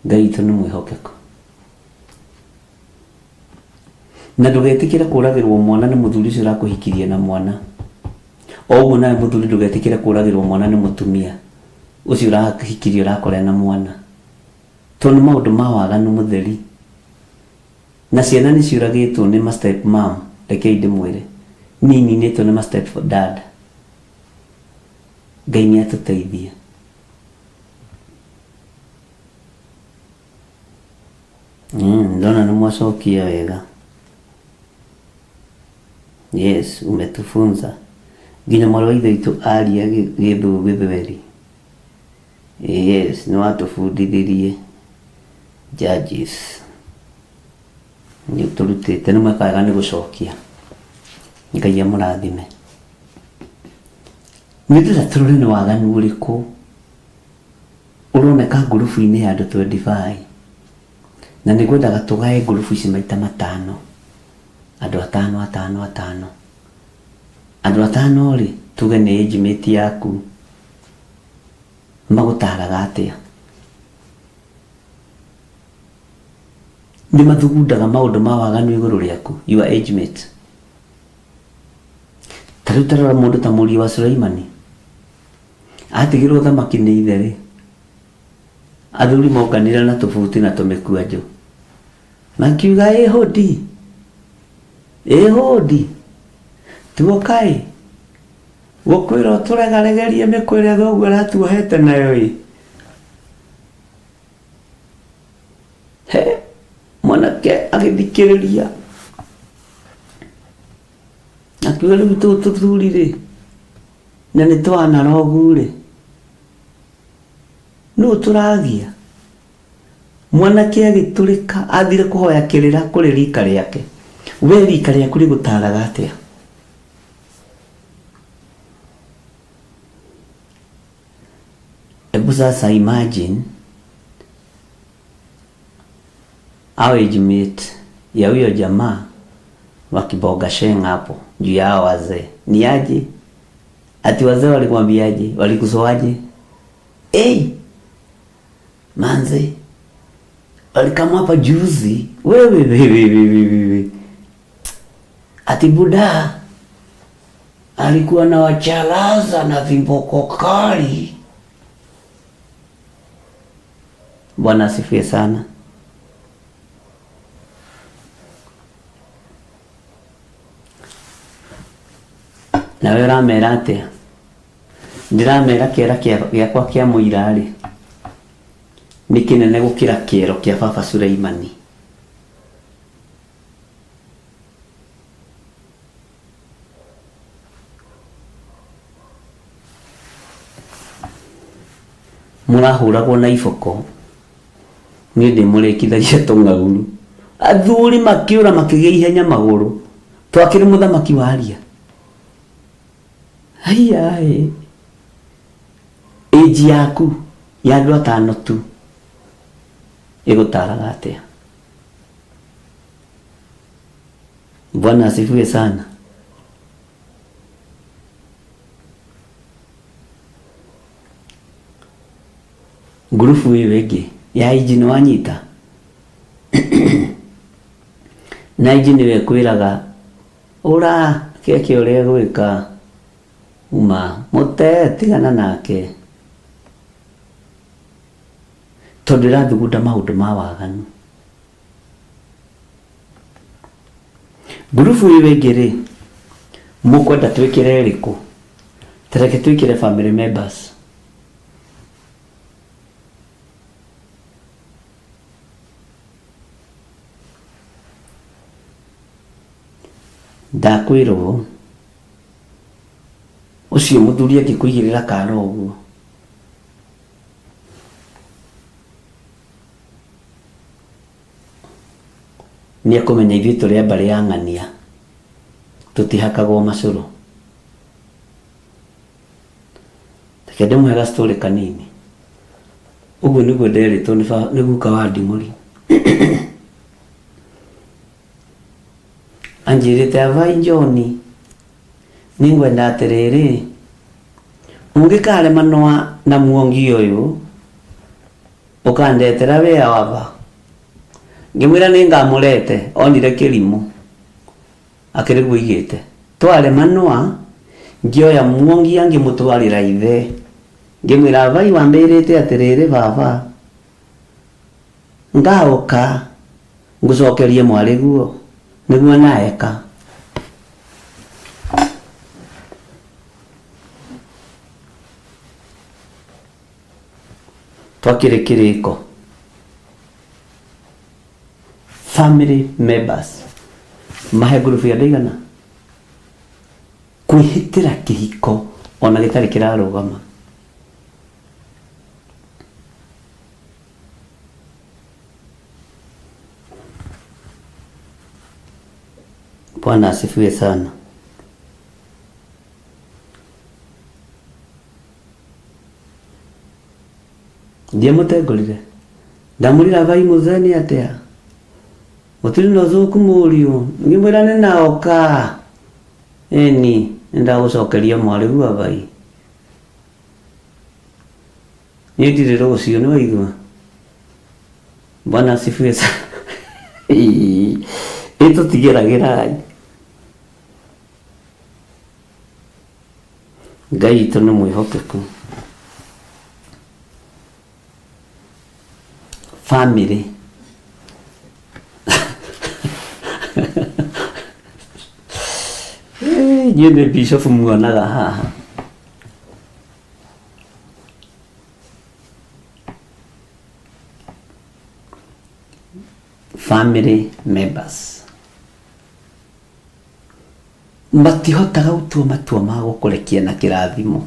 Ngai witũ nĩ mwĩhokeku. Na ndũgetĩkĩre kũragĩrwo mwana nĩ mũthuri ũcio ũrakũhikirie na mwana. O ũguo nawe mũthuri ndũgetĩkĩre kũragĩrwo mwana nĩ mũtumia ũcio ũrahikirie ũrakora ena mwana. Tondũ nĩ maũndũ ma waganu mũtheri. Na ciana nĩ ciũragĩtwo nĩ ma step mum, rekei ndĩmwĩre. Niĩ ninĩtwo nĩ ma step dad. Ngai nĩ atũteithie. Ndona nĩ mwacokia wega. Yes, umetufunza. Nginya mwarĩ wa ithe witũ aria gĩthũ gĩthweri. Yes, nĩ watũbundithirie judges. Nĩ ũtũrutĩte, nĩ mweka wega nĩ gũcokia. Ngai amũrathime. Nĩ ndĩrenda tũrore nĩ waganu ũrĩkũ ũroneka ngurubu-inĩ ya andũ 25 na nĩ ngwendaga tũgae ngurubu ici maita matano andũ atano atano atano andũ atano rĩ tuge nĩ age mate yaku magũtaraga atĩa nĩ mathugundaga maũndũ ma waganu igũrũ rĩaku your age mate ta rĩu tarora mũndũ ta mũriũ wa Suleimani Atigirwo ũthamaki nĩ ithe-rĩ, athuri monganire na tũbuti na tũmĩkwanjũ. Makiuga ĩ hũndi, ĩ hũndi, tuoka-ĩ, gũkwĩra ũtũregaregerie mĩkwa ĩrĩa thoguo aratuohete nayo-ĩ. He, mwanake agĩthikĩrĩria. Akiuga rĩu tũthuri rĩ na nĩ twanarogu rĩ nũ tũragia mwanake agĩtũrĩka athire kũhoya kĩrĩra kũrĩ rika rĩake we rika rĩaku rĩgũtaraga atĩa Hebu sasa imagine hao age mate ya huyo jamaa wakiboga sheng hapo juu ya hao wazee ni aje? Ati wazee walikwambiaje? Walikusoaje? Hey, manze walikama hapa juzi wewe wewe wewe wewe, ati buda alikuwa na wachalaza na vimboko kali. Bwana asifiwe sana. Nawe ũramera atĩa? Ndĩramera kĩara gĩakwa kĩa mũira-rĩ nĩ kĩnene gũkĩra kĩero kĩa baba Suleimani. Mũrahũragwo na iboko, niĩ ndĩmũrĩkithagia tũng'auru. Athuri makĩũra makĩgĩa ihenya magũrũ, twakĩrĩ mũthamaki waria. Haiya, ĩnji yaku ya andũ atano tu ĩgũtaraga atĩa? Bwana asifiwe sana. Ngurubu ĩyo ĩngĩ ya inji nĩ wanyita na inji nĩwe ĩkwĩraga ũra keke ũrĩa gwĩka uma mũte tigana nake tondũ ĩrathugunda maũndũ ma waganu. Ngurubu ĩyo ĩngĩ rĩ mũkwenda twĩkĩre ĩrĩkũ? Tareke twĩkĩre family members. Ndakwĩrwo ũcio mũthuri angĩkũigĩrĩra kara ũguo nĩ ekũmenya ithuĩ tũrĩ a mbarĩ ya ng'ania tũtihakagwo macũrũ. Reke ndĩmũhe ga story kanini. Ũguo nĩguo nderĩtwo nĩ guka wa Nding'ũri. Anjĩrĩte avai John nĩngwenda atĩrĩrĩ ũngĩkaremanwa na muongi ũyũ ũkandetera wĩa waba. Ngĩmwĩra nĩngamũrete onire kĩrimũ akĩrĩguo igĩte twaremanwa ngĩoya muongi angĩmũtwarĩra ithe ngĩmwĩra avai wambĩrĩte atĩrĩrĩ baba ngaũka ngũcokerie mwarĩguo nĩguo naeka. Twakĩrĩ kĩrĩko family members mahe ngurubu ya andũ aigana kwĩhĩtĩra kĩhiko ona gĩtarĩ kĩrarũgama. Bwana asifiwe sana. Ndiamũtengũrire ndamũrira vai mũtheni atĩa gũtirĩ na ũthũku mũriũ ngĩmwĩra nĩ naoka ĩni nĩndagũcokeria mwarĩguo abai niĩ ndirĩ rũciũ nĩwaigua. Bwana asifiwe sana. Ĩ tũtigeragĩrai Ngai witũ nĩ mwĩhokeku. Family inyuĩ nĩ bishop muonaga haha. Family members Matihotaga gũtua matua ma gũkũrekia na kĩrathimo,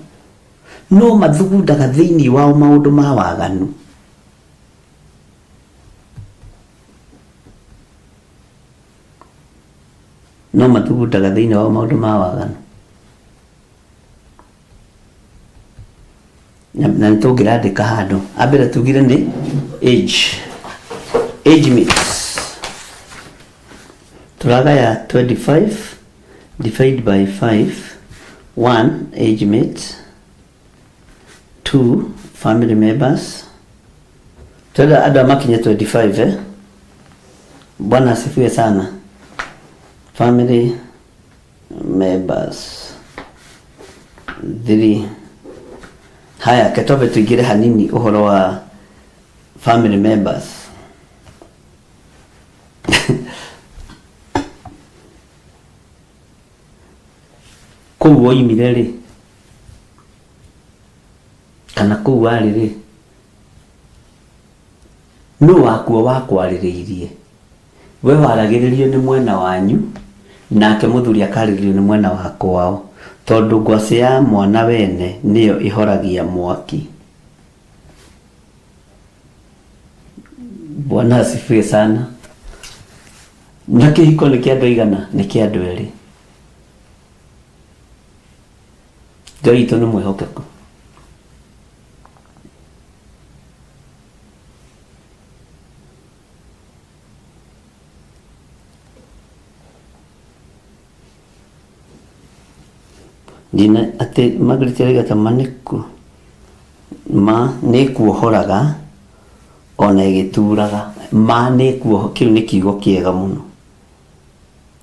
no mathugundaga thĩinĩ wao maũndũ ma waganu. No mathugundaga thĩinĩ wao maũndũ ma waganu. Na na nĩ tũngĩrandĩka handũ ambere tugire nĩ age age mates tũragaya 25 divide by 5 1 age mate 2 family members twenda andũ a makinye 25 eh? Bwana asifiwe sana family members 3 haya ketobe tuingire hanini uhoro wa family members kũu woimire rĩ kana kũu warĩ rĩ nũ wakuo wakwarĩrĩirie We waragĩrĩrio nĩ mwena wanyu, nake mũthuri akarĩrĩrio nĩ mwena wa kwao, tondũ ngwacĩ ya mwana wene nĩyo ĩhoragia mwaki. Bwana asifiwe sana. Na kĩhiko nĩ kĩa andũ aigana? Nĩ kĩa andũ erĩ. Ngai witũ nĩ mwĩhokeku. Ndina atĩ Margaret arauga ta ma nĩku ma nĩkuohoraga ona ĩgĩturaga ma nĩkuoho kĩu nĩ kiugo kĩega mũno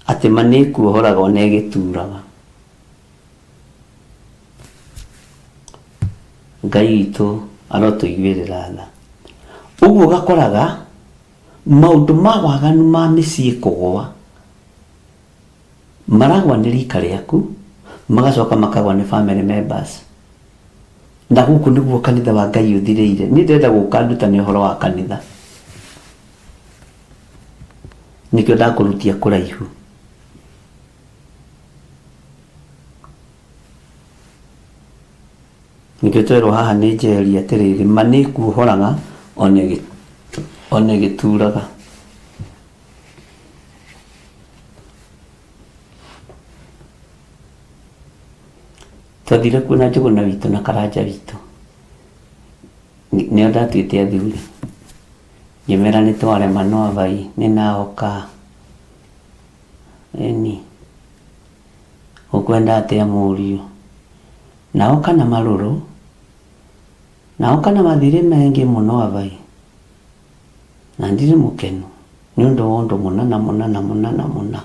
atĩ ma nĩkuohoraga ona ĩgĩturaga Ngai witũ arotũiguĩrĩra tha ũguo ũgakoraga Maũndũ ma waganu ma mĩciĩ kũgũa, maragũa nĩ rika rĩaku, magacoka makagũa nĩ family members. Na gũkũ nĩguo kanitha wa Ngai ũthirĩire. Niĩ ndĩrenda gũka ndutane ũhoro wa kanitha. Nĩkĩo ndakũrutia kũraihu. Nĩkĩo twerwo haha nĩ Njeri atĩrĩrĩ, ma nĩ ĩkuohoraga ona ĩgĩturaga. Twathire kuo na Njũgũna witũ na Karanja witũ, nĩo ndatuĩte athuri, ngĩmera nĩ twarema no avai nĩ naoka, ĩni. Ũkwenda atĩa mũriũ? Na oka na marũrũ, na oka na mathirĩ maingĩ mũno avai, na ndirĩ mũkenu nĩ ũndũ wa ũndũ mũna na mũna na mũna na mũna.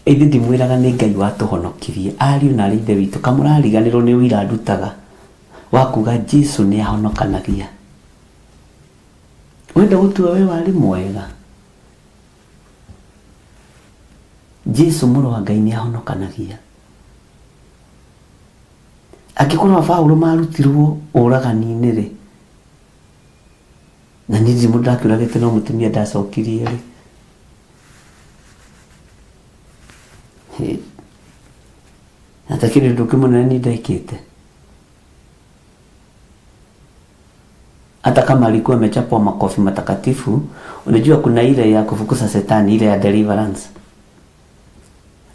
Ithe ndimwĩraga nĩ Ngai watũhonokirie, ariũ na arĩ ithe witũ, kamũrariganĩrwo nĩ ũira ndutaga wa kuga Jesu nĩ ahonokanagia. Wenda gũtua we warĩ mwega? Jesu mũrũ wa Ngai nĩ ahonokanagia. Angĩkorwo Paulo marutirwo ũragani-inĩ rĩ, na niĩ ndirĩ mũndũ ndakĩũragĩte no mũtumia ndacokirie rĩ, na takĩrĩ ũndũ ũngĩ mũnene niĩ ndekĩte. Hata kama alikuwa amechapwa makofi matakatifu, unajua kuna ile ya kufukuza shetani, ile ya deliverance.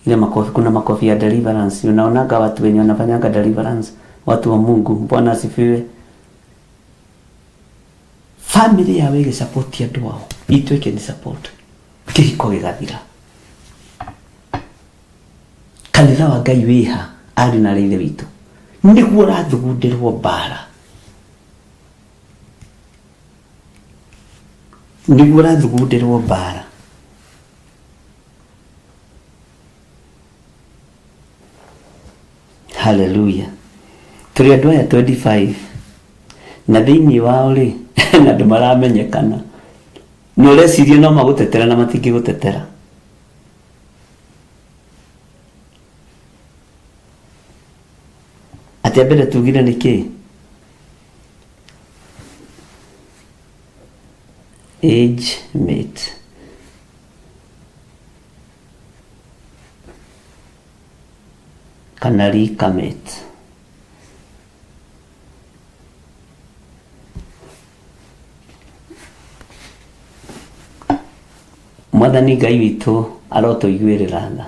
Ile makofi, kuna makofi ya deliverance. Unaonaga watu wenye wanafanyaga deliverance, watu wa Mungu. Bwana asifiwe. Family yao ĩgĩsupport andũ ao, itũ ĩkĩni support, kĩhiko gĩgathira. Kanitha wa Ngai wĩha, ariũ na aarĩ a Ithe witũ, nĩguo ũrathugundĩrwo mbara. Nĩguo ũrathugundĩrwo mbara. Haleluya. Tũrĩ andũ aya 25 na thĩinĩ wao rĩ na andũ maramenyekana na ũreciria no magũtetera na matingĩgũtetera. Atĩ a mbere tugire nĩ kĩĩ? Age mate. Kana recommit. Mwathani Ngai witũ arotũiguĩrĩra tha.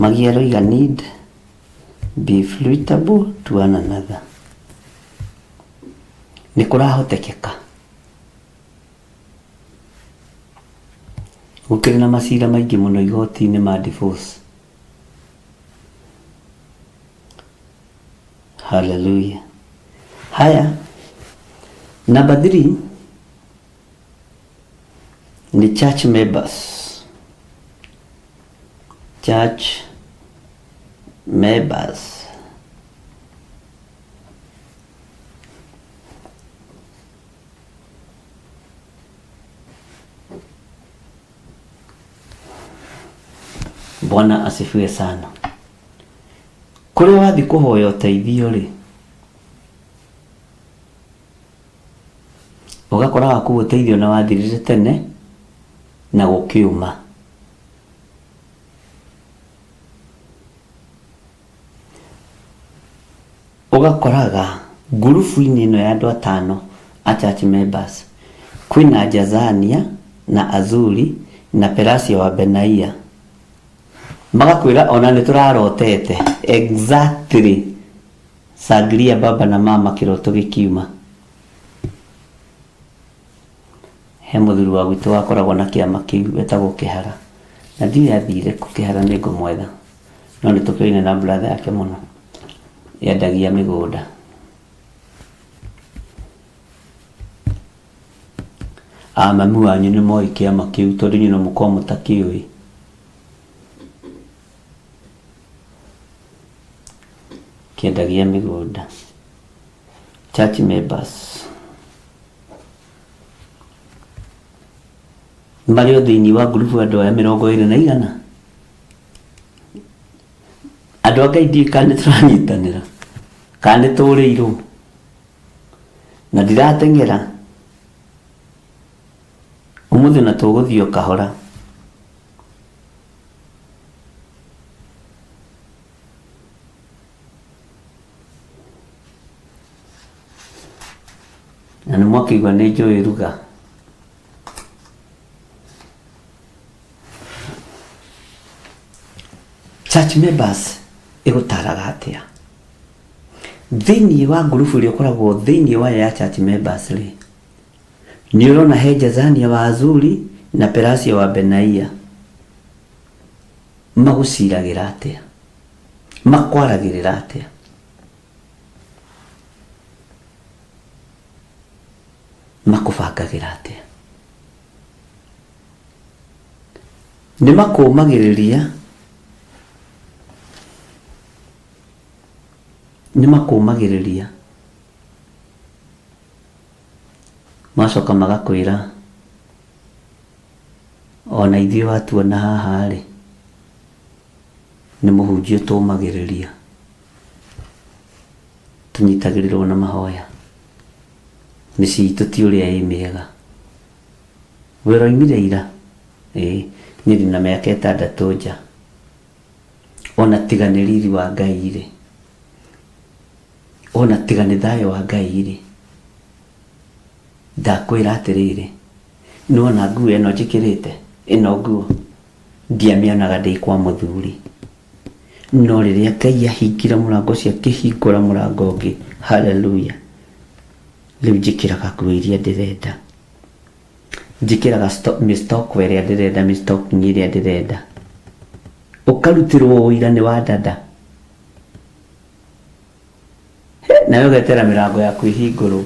Maggie aroiga need be fluitable to one another. Nĩ kũrahotekeka gũkĩrĩ na macira maingĩ mũno igoti-inĩ ma divorce. Hallelujah. Haya, number 3 ni church members. Church members. Bwana asifiwe sana. Kũrĩa wathiĩ kũhoya ũteithio rĩ, ũgakora waku ũteithio na wathirire tene na gũkĩũma. Ũgakoraga ngurubu-inĩ ĩno ya andũ atano a church members kwĩna Jazania na Azuri na Pelasia wa Benaia, magakwĩra ona nĩ tũrarotete exactly sangria baba na mama kĩroto gĩkiuma. He mũthuri wa gwitũ wakoragwo na kĩama kĩu wetagwo Kĩhara, na ndiũĩ athire kũ. Kĩhara nĩ ngũmwetha, no nĩ tũkĩoine na brother yake mũno, yendagia mĩgũnda. A mami wanyu nĩ moĩ kĩama kĩu tondũ inyuĩ no mũkorwo mũtakĩũĩ. Kĩendagia mĩgũnda. Church members marĩ o thĩinĩ wa ngurubu andũ aya 20 na igana. Andũ a Ngai ndiũĩ kana nĩ tũranyitanĩra kana nĩ tũrĩirwo na ndirateng'era ũmũthĩ na tũgũthiĩ o kahora. Na nĩ mwakĩigua nĩ njũĩ ruga. Church members ĩgũtaraga atĩa? Thĩinĩ wa ngurubu ĩrĩa ũkoragwo thĩinĩ wayo ya church members rĩ, nĩ ũrona he Jazania wa Azuri na Pelasia wa Benaia. Magũciragĩra atĩa? Makwaragĩrĩra atĩa? Makũbangagĩra atĩa? Nĩ makũmagĩrĩria, nĩ makũmagĩrĩria, magacoka magakwĩra ona ithuĩ watuona haha rĩ, nĩ mũhunjia ũtũmagĩrĩria, tũnyitagĩrĩrwo na mahoya, mĩciĩ itũ ti ũrĩa ĩ mĩega. Wĩra oimire ira, ĩĩ niĩ ndĩna mĩaka 6 nja, ona tiga nĩ riri wa Ngai rĩ, ona tiga nĩ thayũ wa Ngai rĩ, ndakwĩra atĩrĩrĩ, nĩwona nguo ĩno njĩkĩrĩte, ĩno nguo ndiamĩonaga ndĩ kwa mũthuri, no rĩrĩa Ngai ahingire mũrango ũcio akĩhingũra mũrango ũngĩ, hallelujah, rĩu njĩkĩraga nguo iria ndĩrenda, njĩkĩraga mĩstoko ĩrĩa ndĩrenda, mĩstocking ĩrĩa ndĩrenda. Ũkarutĩrwo ũira nĩ wa dada, nawe ũgetera mĩrango yaku ĩhingũrwo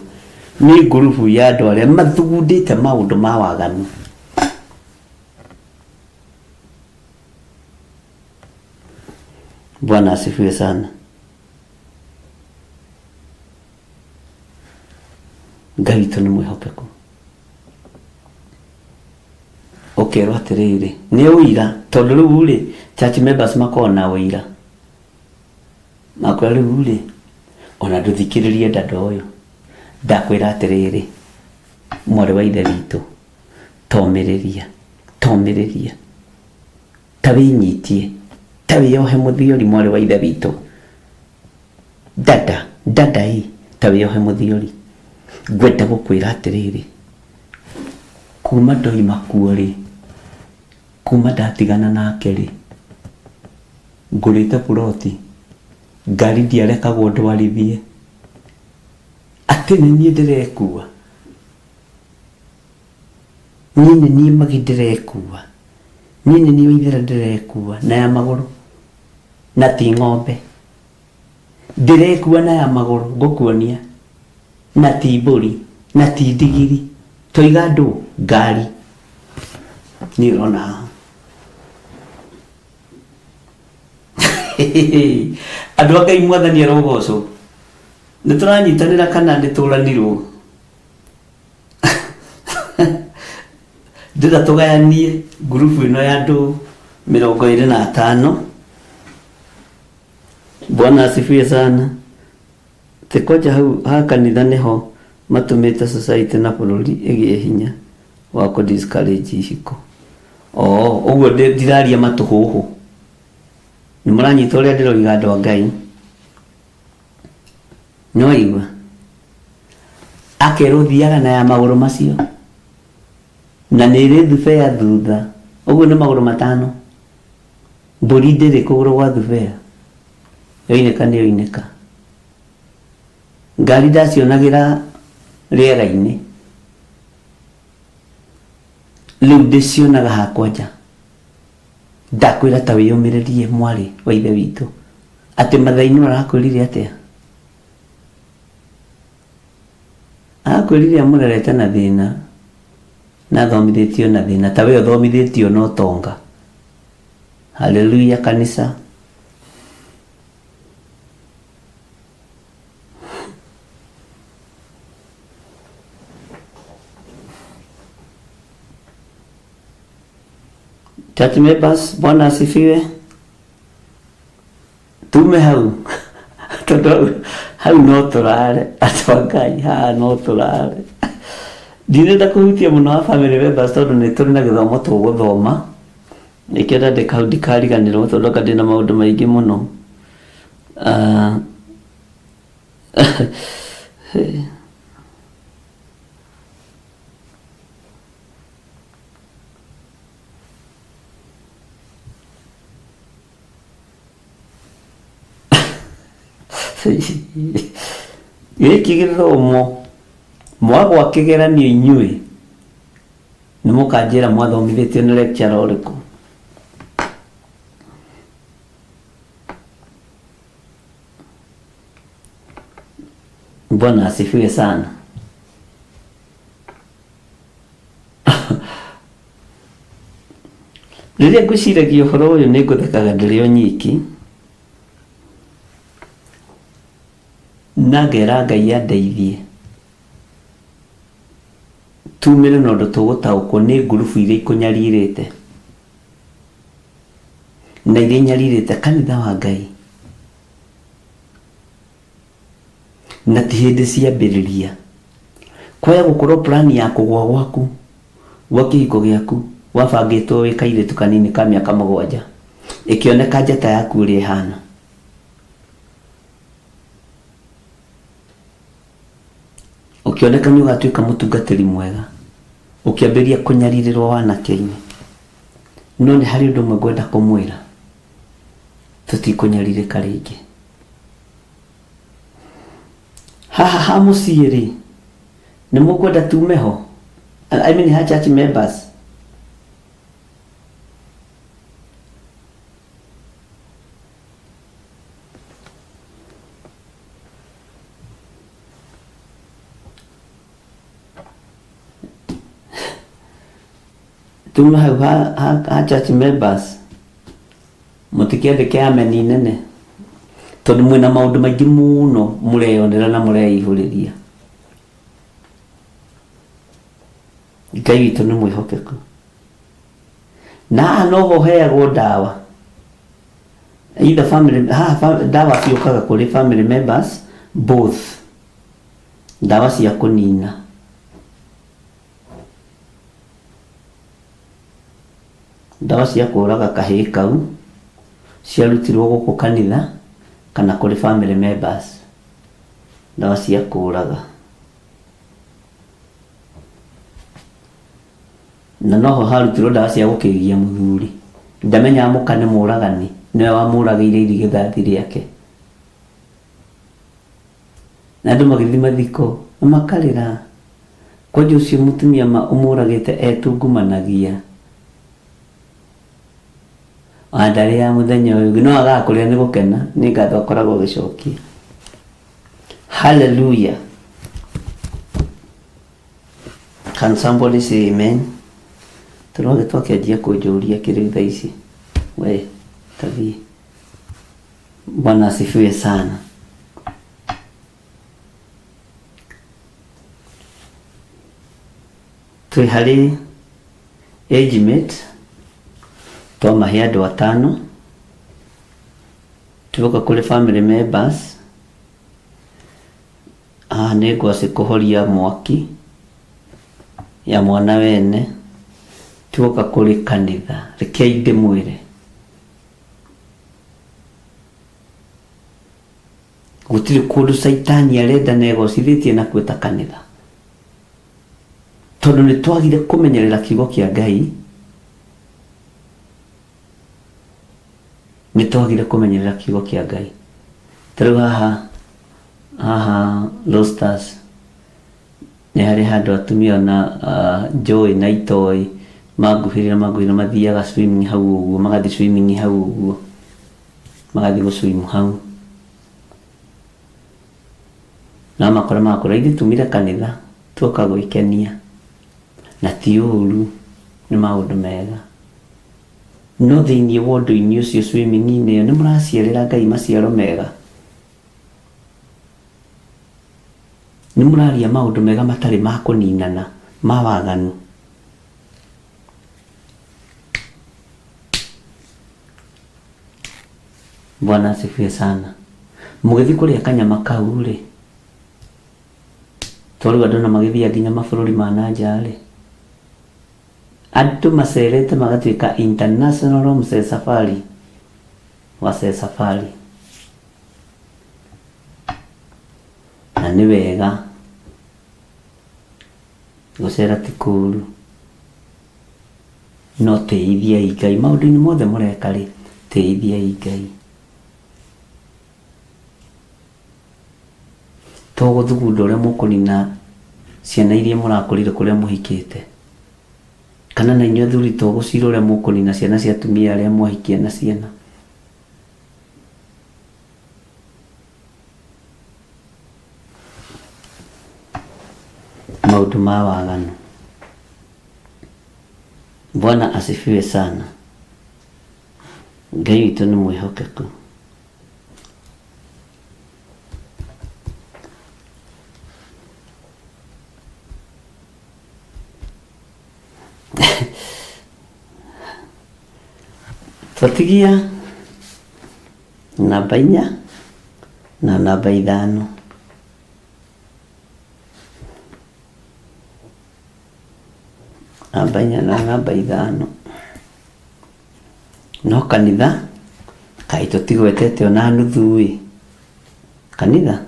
nĩ ngurubu ya andũ arĩa mathugundĩte maũndũ ma waganu. Bwana asifiwe sana. Ngai witũ nĩ mwĩhokeku. Okay. Akerwo atĩrĩrĩ, nĩ ũira tondũ rĩu rĩ church members makoragwo na ũira. Makwĩra rĩu rĩ ona ndũthikĩrĩrie dada ũyũ. Ndakwĩra atĩrĩrĩ mwarĩ wa ithe witũ, tomĩrĩria, tomĩrĩria, ta wĩnyitie, ta wĩyohe mũthiori mwarĩ wa ithe witũ. Dada, dada ĩ, ta wĩyohe mũthiori. Ngwenda gũkwĩra atĩrĩrĩ, kuma ndoima kuo rĩ, kuma ndatigana nake rĩ, ngũrĩte buroti, ngari ndiarekagwo ndwarithie, atĩ nĩ niĩ ndĩrekua, niĩ nĩ niĩ Magi ndĩrekua, niĩ nĩ niĩ Waithera ndĩrekua na ya magũrũ, na ti ng'ombe. Ndĩrekua na ya magũrũ ngũkuonia, na ti mbũri, na ti ndigiri, toiga ndũ, ngari. Niĩ ũrona haha. Andũ a Ngai mwathani arogocwo. Nĩ tũranyitanĩra kana nĩ tũranirwo? Ndĩrenda tũgayanie ngurubu ĩno ya andũ 25. Bwana asifiwe sana. Ti kwanja hau ha kanitha nĩho matũmĩte society na bũrũri ĩgĩe hinya wa kũ discourage ihiko. Oo, ũguo ndiraria matũhũhũ. Nĩ mũranyita ũrĩa ndĩroiga andũ a Ngai? Nĩwaigua? Akerwo thiaga na ya magũrũ macio. Na nĩ ĩrĩ thubea thutha. Ũguo nĩ magũrũ matano. Mbũri ndĩrĩ kũgũrũ gwa thubea. Yoinĩka nĩ yoinĩka. Ngari ndacionagĩra rĩera-inĩ. Rĩu ndĩcionaga hakwa nja. Ndakwĩra ta wĩyũmĩrĩrie mwarĩ wa ithe witũ. Atĩ Mathai-inĩ arakwĩrire atĩa? Arakwĩrire amũrerete na thĩna na athomithĩtio na thĩna ta we ũthomithĩtio na ũtonga. Haleluya kanisa. Church members, Bwana asifiwe. Tume hau tondũ hau no tũrare andũ a Ngai haha no tũrare. Ndirenda kũhutia mũno wa family members tondũ nĩ tũrĩ na gĩthomo tũgũthoma. Nĩkĩo ndandĩka hau ndikariganĩrwo tondũ anga ndĩna maũndũ maingĩ mũno. Ah, Gĩkĩ gĩthomo mwagwa kĩgeranio inyuĩ nĩ mũkanjĩra mwathomithĩtio nĩ lecturer ũrĩkũ. Bwana asifiwe sana. Rĩrĩa ngwĩciragia ũhoro ũyũ nĩ ngũthekaga ndĩrĩ o nyiki, na ngera Ngai andeithie tumĩre na ũndũ tũgũtaũkwo nĩ ngurubu iria ikũnyarirĩte na iria inyarirĩte kanitha wa Ngai. Na ti hĩndĩ ciambĩrĩria. Kwaya gũkorwo plan ya kũgwa gwaku gwa kĩhiko gĩaku wabangĩtwo wĩ kairĩtu kanini ka mĩaka mũgwanja, ĩkĩoneka njata yaku ũrĩa ĩhana. Ũkĩoneka nĩ ũgatuĩka mũtungatĩri mwega, ũkĩambĩrĩria kũnyarirĩrwo wanake-inĩ. No nĩ harĩ ũndũ ũmwe ngwenda kũmwĩra, tũtikũnyarirĩka rĩngĩ. Haha ha mũciĩ rĩ, nĩ mũkwenda tume ho? I mean ha church members. Tume hau ha, ha, ha church members. Mũtikĩandĩke ameni nene tondũ mwĩna maũndũ maingĩ mũno mũreyonera na mũreihũrĩria. Ngai witũ nĩ mwĩhokeku. Na haha noho heagwo ndawa. Either family, haha ndawa ciũkaga kũrĩ family members both. Ndawa cia kũnina. Ndawa cia kũraga kahĩĩ kau ciarutirwo gũkũ kanitha kana kũrĩ family members. Ndawa cia kũraga. Na noho harutirwo ndawa cia gũkĩgia mũthuri. Ndamenyaga mũka nĩ mũragani, nĩwe wamũragĩire irigithathi rĩake. Na andũ magĩthiĩ mathiko na makarĩra. Kwanja ũcio mũtumia ma ũmũragĩte etungumanagia. Ona ndarĩaga mũthenya ũyũ ũngĩ, no agaga kũrĩa nĩ gũkena, nĩ ngatho akoragwo agĩcokia. Hallelujah. Can somebody say amen? Tũrwagĩ twakĩanjia kũnjũria kĩrĩu thaa ici. We, tathiĩ. Bwana asifiwe sana. Twĩ harĩ age mate, twamahe andũ atano, tuoka kũrĩ family members, haha nĩ ngwacĩ kũhoria mwaki ya mwana wene, tuoka kũrĩ kanitha, rekei ndĩmwĩre gũtirĩ kũndũ caitani arenda na egocithĩtie nakuo ta kanitha, tondũ nĩ twagire kũmenyerera kiugo kĩa Ngai, nĩ twagire kũmenyerera kiugo kĩa Ngai. Ta rĩu haha haha Lostas nĩ harĩ handũ atumia ona njũĩ na itoĩ manguhĩrĩra manguhĩrĩra mathiaga swimming hau ũguo, magathiĩ swimming hau ũguo, magathiĩ gũ swim hau. Na makora makora ithuĩ tumire kanitha tuoka gwĩkenia, na ti ũru, nĩ maũndũ mega. No thĩinĩ wa ũndũ-inĩ ũcio swimming-inĩ ĩyo nĩ mũraciarĩra Ngai maciaro mega. Nĩ mũraria maũndũ mega matarĩ ma kũninana, ma waganu. Bwana asifiwe sana. Mũgĩthiĩ kũrĩa kanyama kau rĩ, to rĩu andũ na magĩthiaga nginya mabũrũri ma na nja rĩ, andũ macerete magatuĩka international mse safari, wase safari. Na nĩ wega gũcera ti kũũru, no tĩithiai Ngai maũndũ-inĩ mothe mũreka rĩ, tĩithiai Ngai. To gũthugunda ũrĩa mũkũnina ciana iria mũrakũrire kũrĩa mũhikĩte, kana na inyuĩ athuri to gũcira ũrĩa mũkũnina ciana cia atumia arĩa mwahikia na ciana. Maũndũ ma waganu. Bwana asifiwe sana. Ngai witũ nĩ mwĩhokeku. Twatigia namba inya na namba ithano. Namba inya na namba ithano. No kanitha kaĩ tũtigwetete ona nuthu ĩ. Kanitha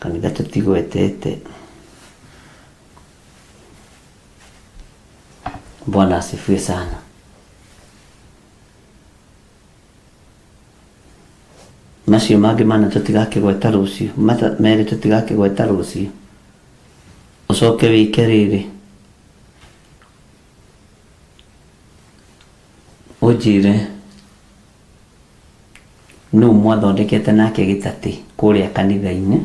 kanitha tũtigwetete. Bwana asifiwe sana. Macio mangĩ mana tũtigakĩgweta rũciũ, merĩ tũtigakĩgweta rũciũ. Ũcoke wĩke rĩrĩ, ũnjĩre nũ mwathondekete nake gĩtatĩ kũrĩa kanitha-inĩ,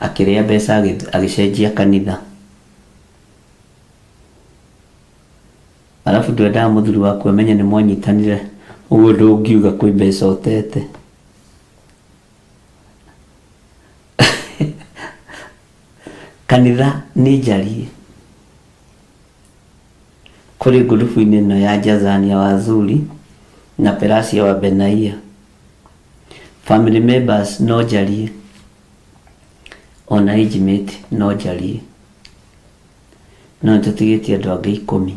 akĩrĩa mbeca agĩcenjia kanitha. Arabu ndwendaga mũthuri waku amenye nĩ mwanyitanire, ũguo ndũngiuga kwĩ mbeca ũtete. Kanitha nĩ njarie. Kũrĩ ngurubu-inĩ ĩno ya Jazania wa Zuri na Pelasia wa Benaia. Family members no njarie, ona age mate no njarie, no nĩtũtigĩtie andũ angĩ ikũmi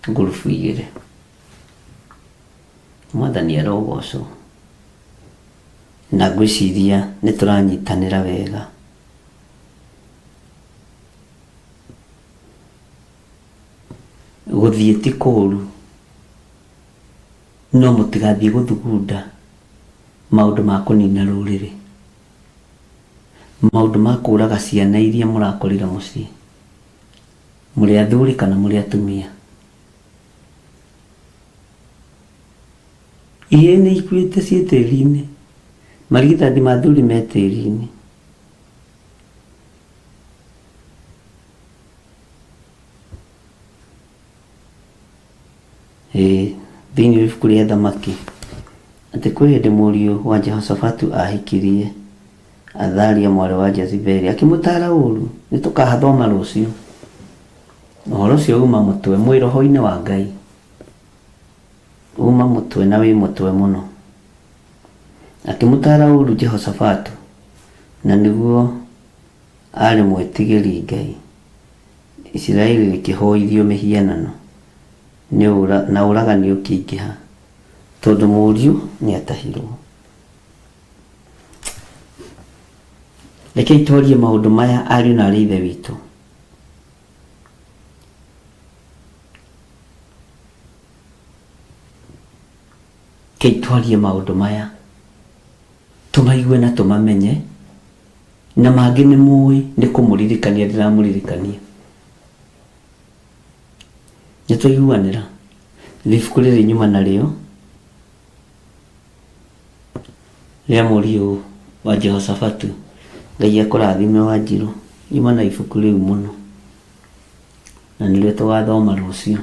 ngurubu igĩrĩ. Mwathani arogocwo. Na ngwĩciria nĩ tũranyitanĩra wega. Gũthiĩ ti kũũru, no mũtigathiĩ gũthugunda maũndũ ma kũnina rũrĩrĩ, maũndũ ma kũraga ciana iria mũrakorire mũciĩ, mũrĩ athuri kana mũrĩ atumia. Ihĩĩ nĩ ikuĩte ciĩ tĩri-inĩ, marigithathi ma athuri me tĩri-inĩ. Ĩĩ, thĩinĩ wa ibuku rĩa Thamaki, atĩ kwĩ hĩndĩ mũriũ wa Jehoshafatu ahikirie Athalia mwarĩ wa Jezebeli, akĩmũtaara ũũru. Nĩ tũkahathoma rũciũ. Ũhoro ũcio uma mũtwe, mwĩ roho-inĩ wa Ngai. Uma mũtwe na wĩ mũtwe mũno. Akĩmũtaara ũũru Jehoshafatu, na nĩguo aarĩ mwĩtigĩri Ngai. Isiraeli rĩkĩhoithio mĩhianano, na ũragani ũkĩingĩha, tondũ mũriũ nĩatahirwo. Rekei twarie maũndũ maya ariũ na aarĩ a Ithe witũ. Rekei twarie maũndũ maya, tũmaigue na tũmamenye, na mangĩ nĩ mũĩ nĩ kũmũririkania ndĩramũririkania. Nĩ twaiguanĩra? Ibuku rĩrĩ nyuma narĩo rĩa mũriũ wa Jehoshafatu. Ngai akũrathime Wanjirũ. Nyuma na ibuku rĩu mũno na nĩrĩo tũgathoma rũciũ.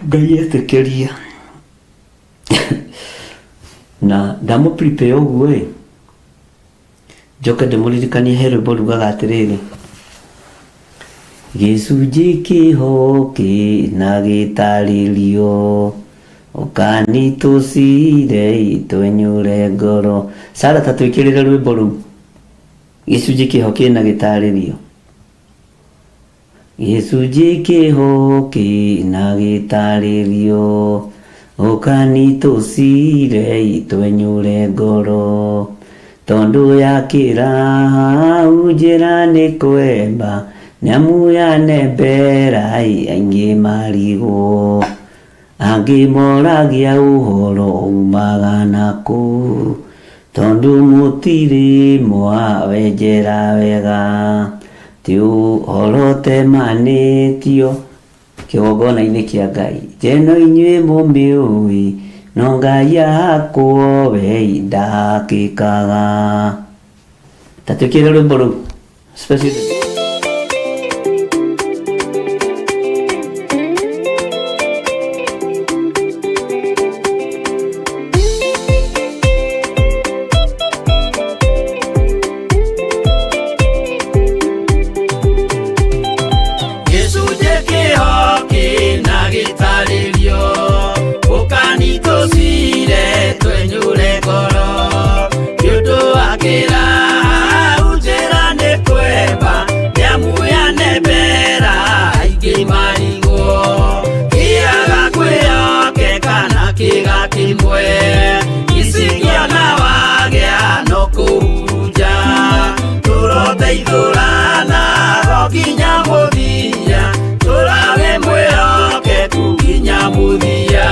Ngai etĩkĩria. Na ndamũ prepare ũguo ĩ, njoke ndĩmũririkanie he rwĩmbo rugaga atĩrĩrĩ, gĩcunjĩ kĩho kĩna gĩtarĩrio, ũkani tũcire twenyũre ngoro. Sara ta twĩkĩrĩre rwĩmbo rũu, gĩcunjĩ kĩho kĩna gĩtarĩrio. Gĩcunjĩ kĩho kĩna gĩtarĩrio, ũkani tũcire twenyũre ngoro, tondũ yakĩra hau njĩra nĩ kwemba, nĩamu yanembera aingĩ marigwo, angĩ moragia ũhoro umaga nakũ, tondũ mũtirĩ mwawenjera wega, ti ũhoro ũtemanĩtio kĩgongona-inĩ kĩa Ngai. Njeno inyuĩ mũmĩũĩ, no Ngai akwo we ndakĩkaga. Ta twĩkĩre rwĩmbo rũu. Special. Gĩcunjĩ kĩho kĩna gĩtarĩrio, ũkani tũcire twenyũre ngoro, nĩ ũndũ wa kĩra hau njĩra nĩ kwemba, nĩamu yanembera aingĩ marigwo, kĩaga kwĩhokeka na kĩga kĩmwe, icingĩona wagĩa no kũhurunja, tũroteithũrana o nginya mũthia, tũrage mwĩhokeku nginya mũthia.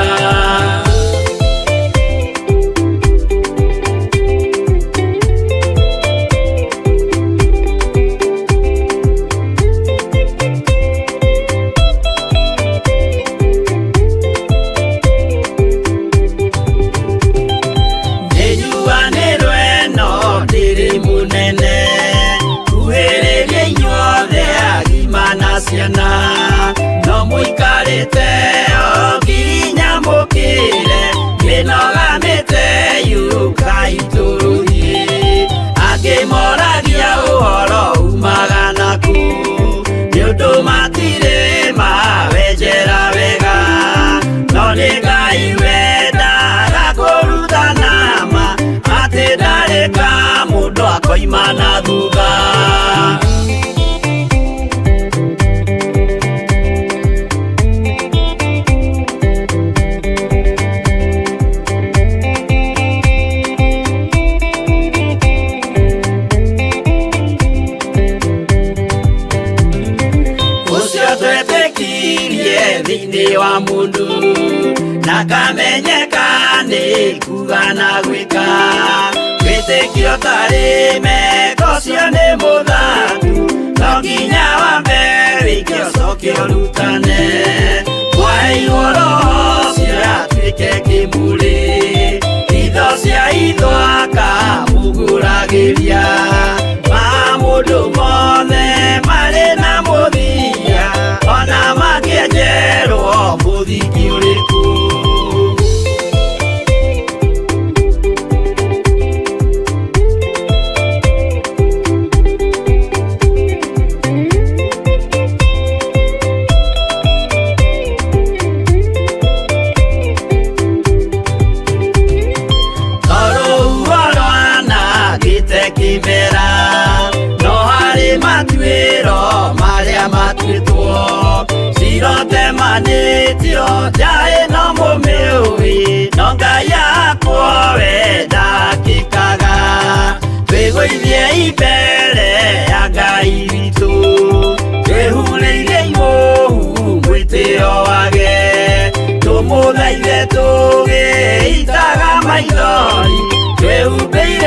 Nĩnjuanĩrwo ĩno ndĩrĩ mũnene, kuhĩrĩria inyuothe agima na ciana, no mũikarĩte o nginya mũkĩre, mĩnoga mĩte yũkai tũrũthiĩ, angĩ moragia ũhoro umaga nakũ, na thutha. Ũcio twetĩkirie thĩinĩ wa mũndũ na kamenyeka nĩ kuga na gwĩka wĩtĩkio tarĩ meko cio nĩ mũthatu no nginya wambe wĩke ũcoke ũrutane mwaheirwo roho ũcio atuĩke kĩmũrĩ itho cia itho akamũgũragĩria ma mũndũ mothe marĩ na mũthia ona mangĩenjerwo mũthingi ũrĩkũ. Tondũ rwanangĩte kĩmera no harĩ matuĩro marĩa matuĩtwo cirotemanĩtio njaĩ no mũmĩũĩ no Ngai yakwo we ndakĩkaga twĩgũithie imbere ya Ngai witũ twĩhurĩire imũhu mwĩtĩo wage tũmũthaithe tũgĩitaga maithori twĩhumbĩire